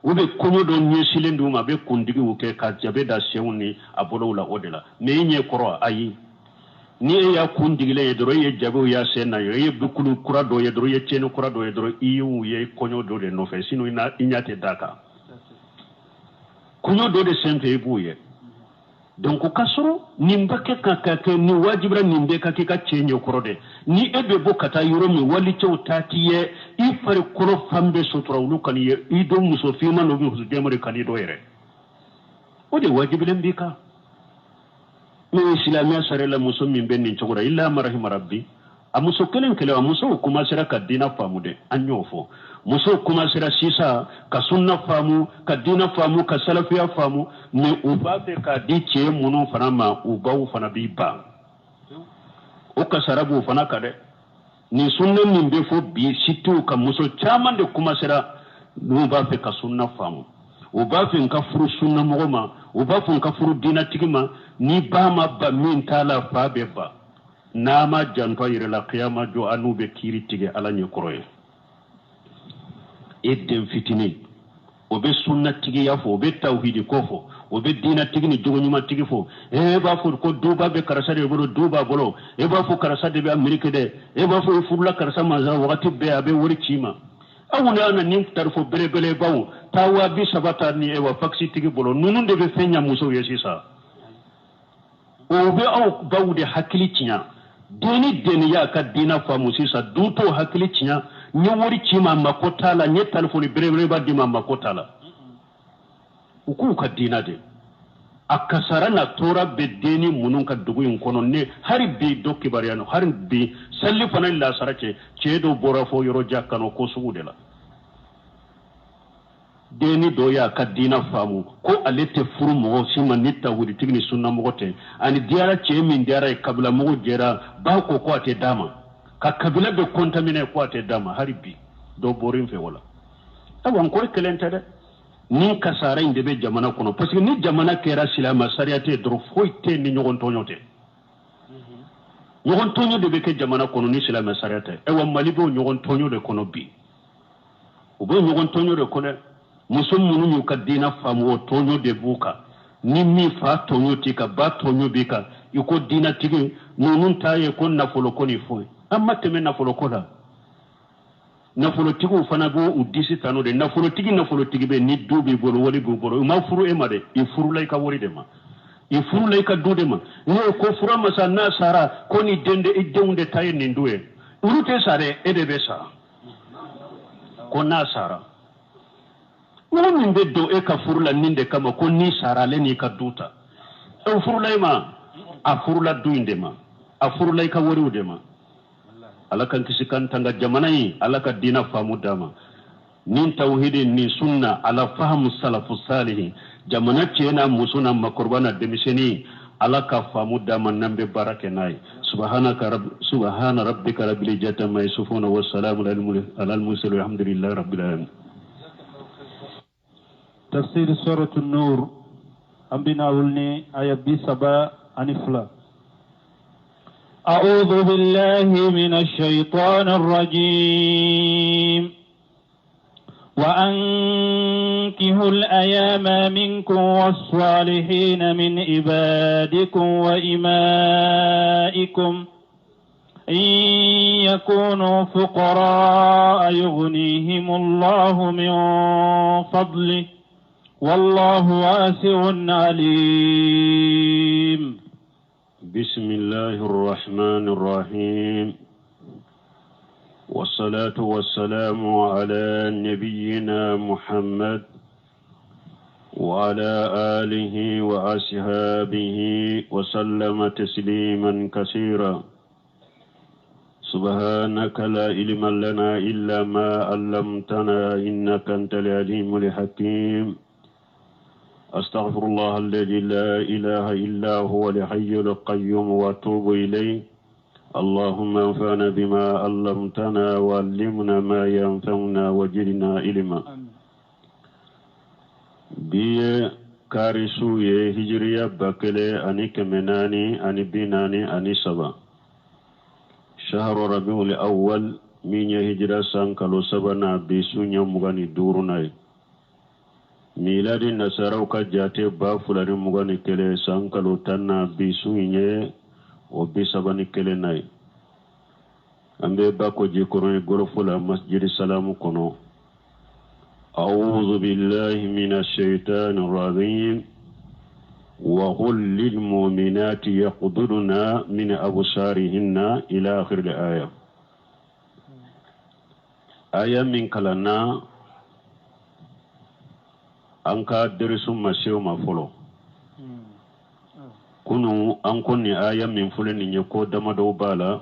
Speaker 2: u bɛ kɔɲɔ dɔ ɲɛsilen d'u ma, a bɛ kundigiw kɛ ka jabe da senw ni a bolow la o de la. Mais i ɲɛ kɔrɔ, ayi, ni e y'a kun digilen ye dɔrɔn, e ye jabew y'a sen na ye, e ye bukulu kura dɔ ye dɔrɔn, i ye tiɲɛni kura dɔ ye dɔrɔn, i y'u ye kɔɲɔ dɔ de nɔfɛ, sinon i ɲɛ tɛ d'a kan. Kɔɲɔ dɔ de sen fɛ i b'u ye. Donc o ka sɔrɔ nin bɛ kɛ ka kɛ nin wajibira, nin bɛɛ ka kɛ i ka cɛ ɲɛkɔrɔ dɛ. Ni e bɛ bɔ ka taa yɔrɔ min, walicɛw ta t'i ye, i farikolo fan bɛɛ sutura, olu kan'i ye, i dɔn muso finman dɔ bɛ muso jɛman de kan'i dɔn yɛrɛ, o de wajibilen b'i kan. Mais silamɛya sariya la, muso min bɛ nin cogo la, illa marahima rabbi, a muso kelen kelen, a musow commencera ka diinɛ faamu dɛ. An y'o fɔ, musow commencera sisan ka sunna faamu, ka diinɛ faamu, ka salafiya faamu. Mais u b'a fɛ k'a di cɛ minnu fana ma, u baw fana b'i ban, o kasara b'u fana kan dɛ. Nin sunna min bɛ fɔ bi, surtout ka muso caman de commencera, n'u b'a fɛ ka sunna faamu, u b'a fɛ n ka furu sunna mɔgɔ ma, u b'a fɔ n ka furu diinɛtigi ma. Ni ba ma ba min t'a la, fa bɛ ba. N'a ma janto a yɛrɛ la, kiyama jɔ a n'u bɛ kiiri tigɛ Ala ɲɛ kɔrɔ ye. E den fitinin, o bɛ sunnatigiya fɔ, o bɛ tawhidi ko fɔ, o bɛ diinɛtigi ni jogoɲumantigi fɔ. E b'a fɔ ko duba bɛ karisa de bolo, du b'a bolo. E b'a fɔ karisa de bɛ Ameriki dɛ. E b'a fɔ i furula karisa ma, wagati bɛɛ a bɛ wari ci i ma. Aw ni an na nin tarifo belebelebaw taa 30 000 ta ni ewa fakisitigi bolo, ninnu de bɛ fɛn ɲa musow ye sisan. O bɛ aw baw de hakili tiɲɛ. Den ni den y'a ka diinɛ faamu sisan, du t'o hakili tiɲɛ. N ye wari ci ma, mako t'a la. N ye telefɔni belebeleba di ma, mako t'a la. U k'u ka diinɛ de a kasara na tɔɔrɔ bɛ denni minnu ka dugu in kɔnɔ. Ne hali bi dɔ kibaruya nɔ, hali bi sali fana ni lasara cɛ, cɛ dɔ bɔra fɔ yɔrɔ jan ka na ko sugu de la. Denni dɔ y'a ka diinɛ faamu ko ale tɛ furu mɔgɔ si ma ni tawhiditigi ni sunnamɔgɔ tɛ. Ani diyara cɛ min diyara ye, kabila mɔgɔ jɛra ba ko ko a tɛ d'a ma, ka kabila bɛ kɔntamine ko a tɛ d'a ma. Hali bi dɔ bɔra n fɛ o la. Ayiwa, n kɔri kelen tɛ dɛ, ni kasara in de bɛ jamana kɔnɔ, parce que ni jamana kɛra silamɛ sariya tɛ dɔrɔn, foyi tɛ ni ɲɔgɔn tɔɲɔ tɛ. Ɲɔgɔn tɔɲɔ de bɛ kɛ jamana kɔnɔ ni silamɛ sariya tɛ. Ayiwa, Mali b'o ɲɔgɔn tɔɲɔ de kɔnɔ bi, u b'o ɲɔgɔn tɔɲɔ de kɔnɔ. Muso minnu y'u ka diinɛ faamu, o tɔɲɔ de b'u kan. Ni min fa tɔɲɔ t'i kan, ba tɔɲɔ b'i kan, i ko diinɛtigi ninnu ta ye ko nafolo ko ni foyi. An ma tɛmɛ nafolo ko la. Nafolotigiw fana b'u disi ta n'o de. Nafolotigi nafolotigi bɛ ni du b'i bolo, wari b'u bolo, u ma furu e ma dɛ, i furula i ka wari de ma, i furula i ka du de ma. N'o ko fura masa n'a sara ko ni den de, i denw de ta ye nin du ye, olu tɛ sa dɛ, e de bɛ sa. Ko n'a sara, mɔgɔ min bɛ don e ka furu la nin de kama, ko n'i sara ale n'i ka du ta, e furula i ma, a furula du in de ma, a furula i ka wariw de ma. Ala k'an kisi k'an tanga jamana in, Ala ka diinɛ faamu d'a ma. Nin tawhidi ni sunna ala fahamu salafu salihi, jamana cɛ n'a muso n'a makɔrɔba n'a denmisɛnnin, Ala ka faamu d'an ma n'an bɛ baara kɛ n'a ye. Subhanaka rabb, subhana rabbika rabbil izzati amma yasifuna wa salamun alal mursalin, alhamdulillahi rabbil alamin.
Speaker 1: Tafsir suratu Nur, an bɛna wuli ni aya 32.
Speaker 3: أعوذ بالله من الشيطان الرجيم. وأنكحوا الأيام منكم والصالحين من عبادكم وإمائكم إن يكونوا فقراء يغنيهم الله من فضله والله واسع عليم.
Speaker 2: بسم الله الرحمن الرحيم، والصلاة والسلام على نبينا محمد وعلى آله وأصحابه وسلم تسليما كثيرا. سبحانك لا علم لنا إلا ما علمتنا إنك أنت العليم الحكيم. أستغفر الله الذي لا إله إلا هو الحي القيوم وأتوب إليه. اللهم انفعنا بما علمتنا وعلمنا ما ينفعنا وزدنا علما. Bi ye kari su ye, hijiriya 1443, shahru rabiul awwal, min ye hijira san kalo sabanan, bi su ɲɛ 25nan ye. Miladi nasaraw ka jate 2021 san kalo 10nan, bi su ye o 31nan ye. An bɛ Bako Jikɔrɔni Golf la, Masjidi Salamu kɔnɔ. أعوذ بالله من الشيطان الرجيم. وقل للمؤمنات يغضضن من أبصارهن إلى آخر الآية. آية min kalanna, an ka derisu ma se o ma fɔlɔ. Kunu an ko nin aya min filɛ nin ye, ko damadɔw b'a la.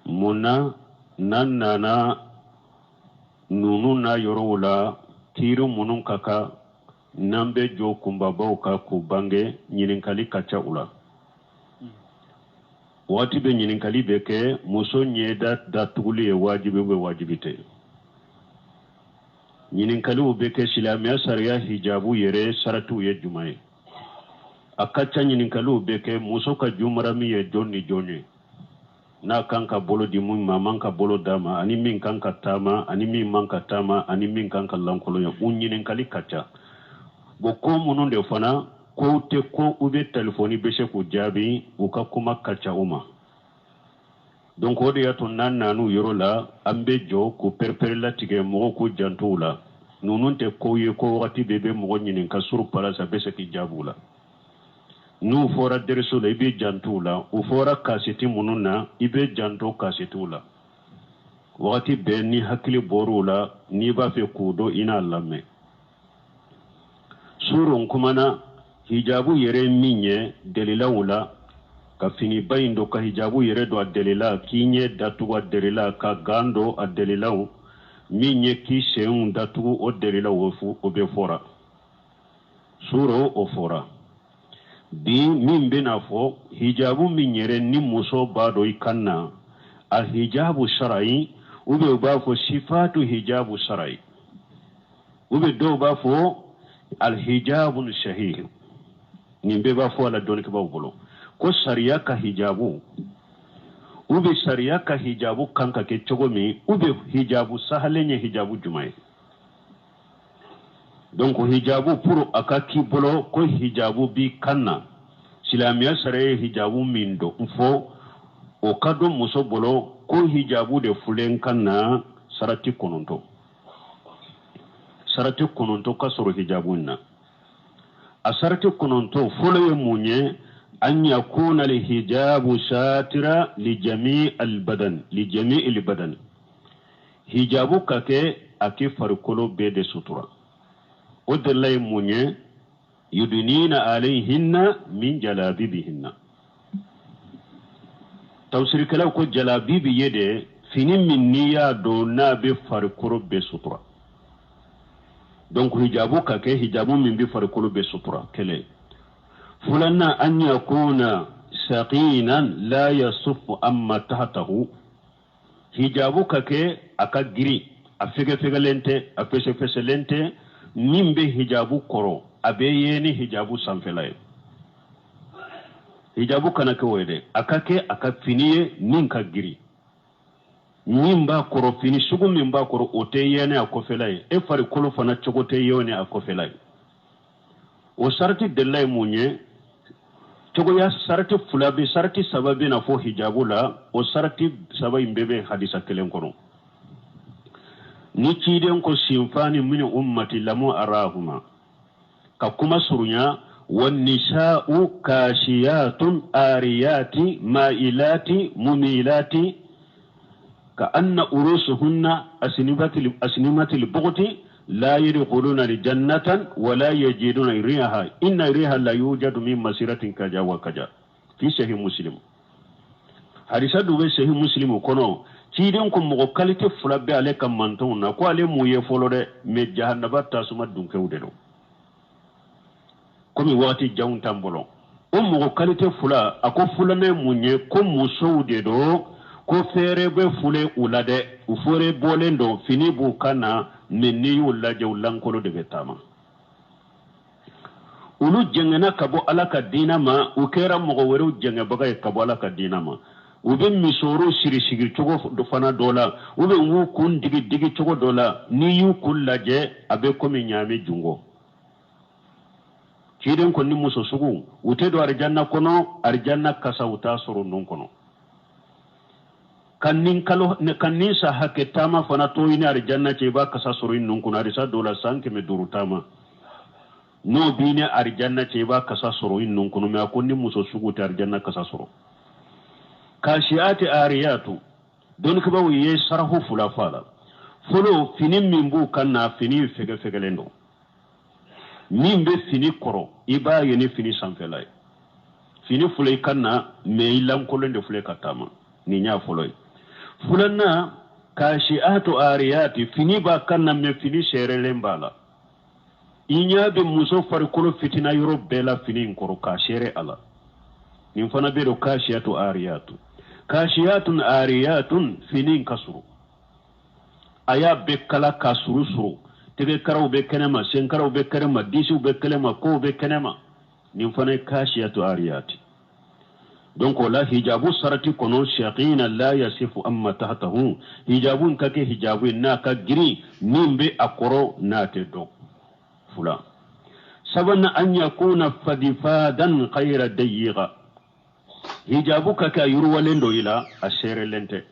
Speaker 2: Mun na n'an nana ninnu n'a yɔrɔw la, kiiri minnu ka kan n'an bɛ jɔ kunbabaw kan k'u bange, ɲininkali ka ca u la. Waati bɛ ɲininkali bɛ kɛ: muso ɲɛda datuguli ye wajibi bɛ, wajibi tɛ? Ɲininkaliw bɛ kɛ: silamɛya sariya hijabu yɛrɛ saratiw ye jumɛn ye? A ka ca ɲininkaliw bɛ kɛ: muso ka jumarami ye jɔn ni jɔn ye, n'a kan ka bolo di mun ma, a man ka bolo d'a ma, ani min kan ka taama, ani min man ka taama, ani min kan ka lankolonya? U ɲininkali ka ca. Bon, ko minnu de fana kow tɛ ko u bɛ telefɔni bɛ se k'u jaabi, u ka kuma ka ca u ma. Donc o de y'a to n'an nan'u yɔrɔ la, an bɛ jɔ k'u pɛrɛpɛrɛ latigɛ, mɔgɔw k'u janto u la. Ninnu tɛ kow ye ko wagati bɛɛ bɛ mɔgɔ ɲininka sur place, a bɛ se k'i jaabi u la. N'u fɔra deriso la, i bɛ janto u la. U fɔra kaseti minnu na, i bɛ janto kasetiw la. Wagati bɛɛ ni hakili bɔr'u la, n'i b'a fɛ k'u dɔn, i n'a lamɛn. Surun kumana hijabu yɛrɛ min ye dalilaw la, ka finiba in don, ka hijabu yɛrɛ don a dalila, k'i ɲɛ datugu a dalila, ka gan don a dalilaw, min ye k'i senw datugu, o dalilaw, o bɛ fɔra suro, o fɔra. Bi min bɛna fɔ, hijabu min yɛrɛ ni muso b'a dɔn i kan na, a hijabu sarayi, ou bien u b'a fɔ sifatu hijabu sarayi, ou bien dɔw b'a fɔ alhijabu sahih. Nin bɛɛ b'a fɔ a la dɔnnikɛbaaw bolo ko sariya ka hijabu, ou bien sariya ka hijabu kan ka kɛ cogo min, ou bien hijabu sahalen ye hijabu jumɛn ye. Donc hijabu, pour a ka k'i bolo ko hijabu b'i kan na, silamɛya sariya ye hijabu min don n fɔ, o ka dɔn muso bolo ko hijabu de fulen kan na, sarati 9, sarati 9 ka sɔrɔ hijabu in na. A sarati 9 fɔlɔ ye mun ye? An yakuna alhijabu satira li jami albadan, li jami albadan. Hijabu ka kɛ a k'i farikolo bɛɛ de sutura. O delila ye mun ye? Yudunina alayhinna min jalabibihinna. Tafsirikɛlaw ko jalabibi ye de fini min n'i y'a don n'a bɛ farikolo bɛɛ sutura. Donc hijabu ka kɛ hijabu min bɛ farikolo bɛɛ sutura, kelen. Filanan, an yakuna sakinan la yasufu amma tahtahu. Hijabu ka kɛ a ka girin, a fɛgɛfɛgɛlen tɛ, a fɛsɛfɛsɛlen tɛ. Min bɛ hijabu kɔrɔ, a bɛ ye ni hijabu sanfɛla ye. Hijabu kana kɛ o ye dɛ, a ka kɛ a ka fini ye min ka girin, min b'a kɔrɔ, fini sugu min b'a kɔrɔ, o tɛ ye ni a kɔfɛla ye. E farikolo fana cogo tɛ ye ni a kɔfɛla ye. O sarati delila ye mun ye? Cogoya sarati fila bɛ, sarati saba bɛ na fɔ hijabu la. O sarati saba in bɛɛ bɛ hadisa kelen kɔnɔ. Ni ciden ko sinfani min ummati lamu arahuma, ka kuma surunya, wannisa'u kasiyatun ariyati ma'ilati mumilati ka anna urusuhunna asnimatil bughti la yadkhuluna aljannatan wa la yajiduna riha inna riha la yujadu min masiratin kaja wa kaja, fi sahih Muslim. Hadisa dɔ bɛ Sahih Muslim kɔnɔ. Ciden ko mɔgɔ qualité fila bɛ ale ka mantɔnw na, ko ale m'u ye fɔlɔ dɛ, mais jahanaba tasuma dunkɛw de don. Komi waati janw t'an bolo, o mɔgɔ qualité fila, a ko filanan ye mun ye? Ko musow de don, ko fɛɛrɛ bɛ fule u la dɛ, u fɛɛrɛ bɔlen don, fini b'u kan na, mais n'i y'u lajɛ, u lankolo de bɛ taama. Olu jɛngɛnna ka bɔ Ala ka diinɛ ma, u kɛra mɔgɔ wɛrɛw jɛngɛbaga ye ka bɔ Ala ka diinɛ ma. U bɛ misɔrɔw siri sigi cogo fana dɔ la, u bɛ y'u kun digi digi cogo dɔ la. N'i y'u kun lajɛ, a bɛ komi ɲaami jungo. Ciden kɔni, muso sugu, u tɛ don arijanna kɔnɔ, arijanna kasa u t'a sɔrɔ nun kɔnɔ. Ka nin kalo ka nin sa hakɛ taama fana to i ni arijanna cɛ, i b'a kasa sɔrɔ i nun kɔnɔ. Arisa dɔw la, san 500 taama n'o b'i ni arijanna cɛ, i b'a kasa sɔrɔ i nun kɔnɔ. Mais a ko ni muso sugu tɛ arijanna kasa sɔrɔ. Kasiyati ariyatu, dɔnnikɛbaaw ye sarahu fila fɔ a la. Fɔlɔ, fini min b'u kan na, fini fɛgɛfɛgɛlen don. Min bɛ fini kɔrɔ, i b'a ye ni fini sanfɛla ye. Fini fila i kan na, mais i lankolon de filɛ ka taama. Nin y'a fɔlɔ ye. Filanan, kasiyatu ariyati, fini b'a kan na, mais fini sɛrɛlen b'a la. I ɲɛ bɛ muso farikolo fitina yɔrɔ bɛɛ la fini in kɔrɔ, k'a sɛrɛ a la. Nin fana bɛ don kasiyatu ariyatu, kasiyatun ariyatun. Fini in ka surun, a y'a bɛɛ kala k'a suru suru, tɛgɛkaraw bɛ kɛnɛma, senkaraw bɛ kɛnɛma, disiw bɛ kɛnɛma, kow bɛ kɛnɛma. Nin fana ye kasiyatu ariyati. Donc o la, hijabu sarati kɔnɔ, shaqina la yasifu amma tahtahu, hijabu ka kɛ hijabu ye n'a ka girin, min bɛ a kɔrɔ n'a tɛ dɔn. Fula sabanan, an yakuna fadifadan khayra dayiga, hijabu ka kɛ a yiriwalen don i la, a seerelen tɛ.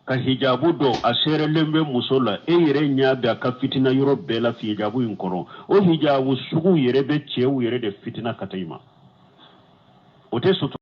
Speaker 2: Ka hijabu dɔn, a seerelen bɛ muso la, e yɛrɛ ɲɛ bɛ a ka fitina yɔrɔ bɛɛ la hijabu in kɔnɔ. O hijabu sugu yɛrɛ bɛ cɛw yɛrɛ de fitina ka taa i ma, o tɛ sutura.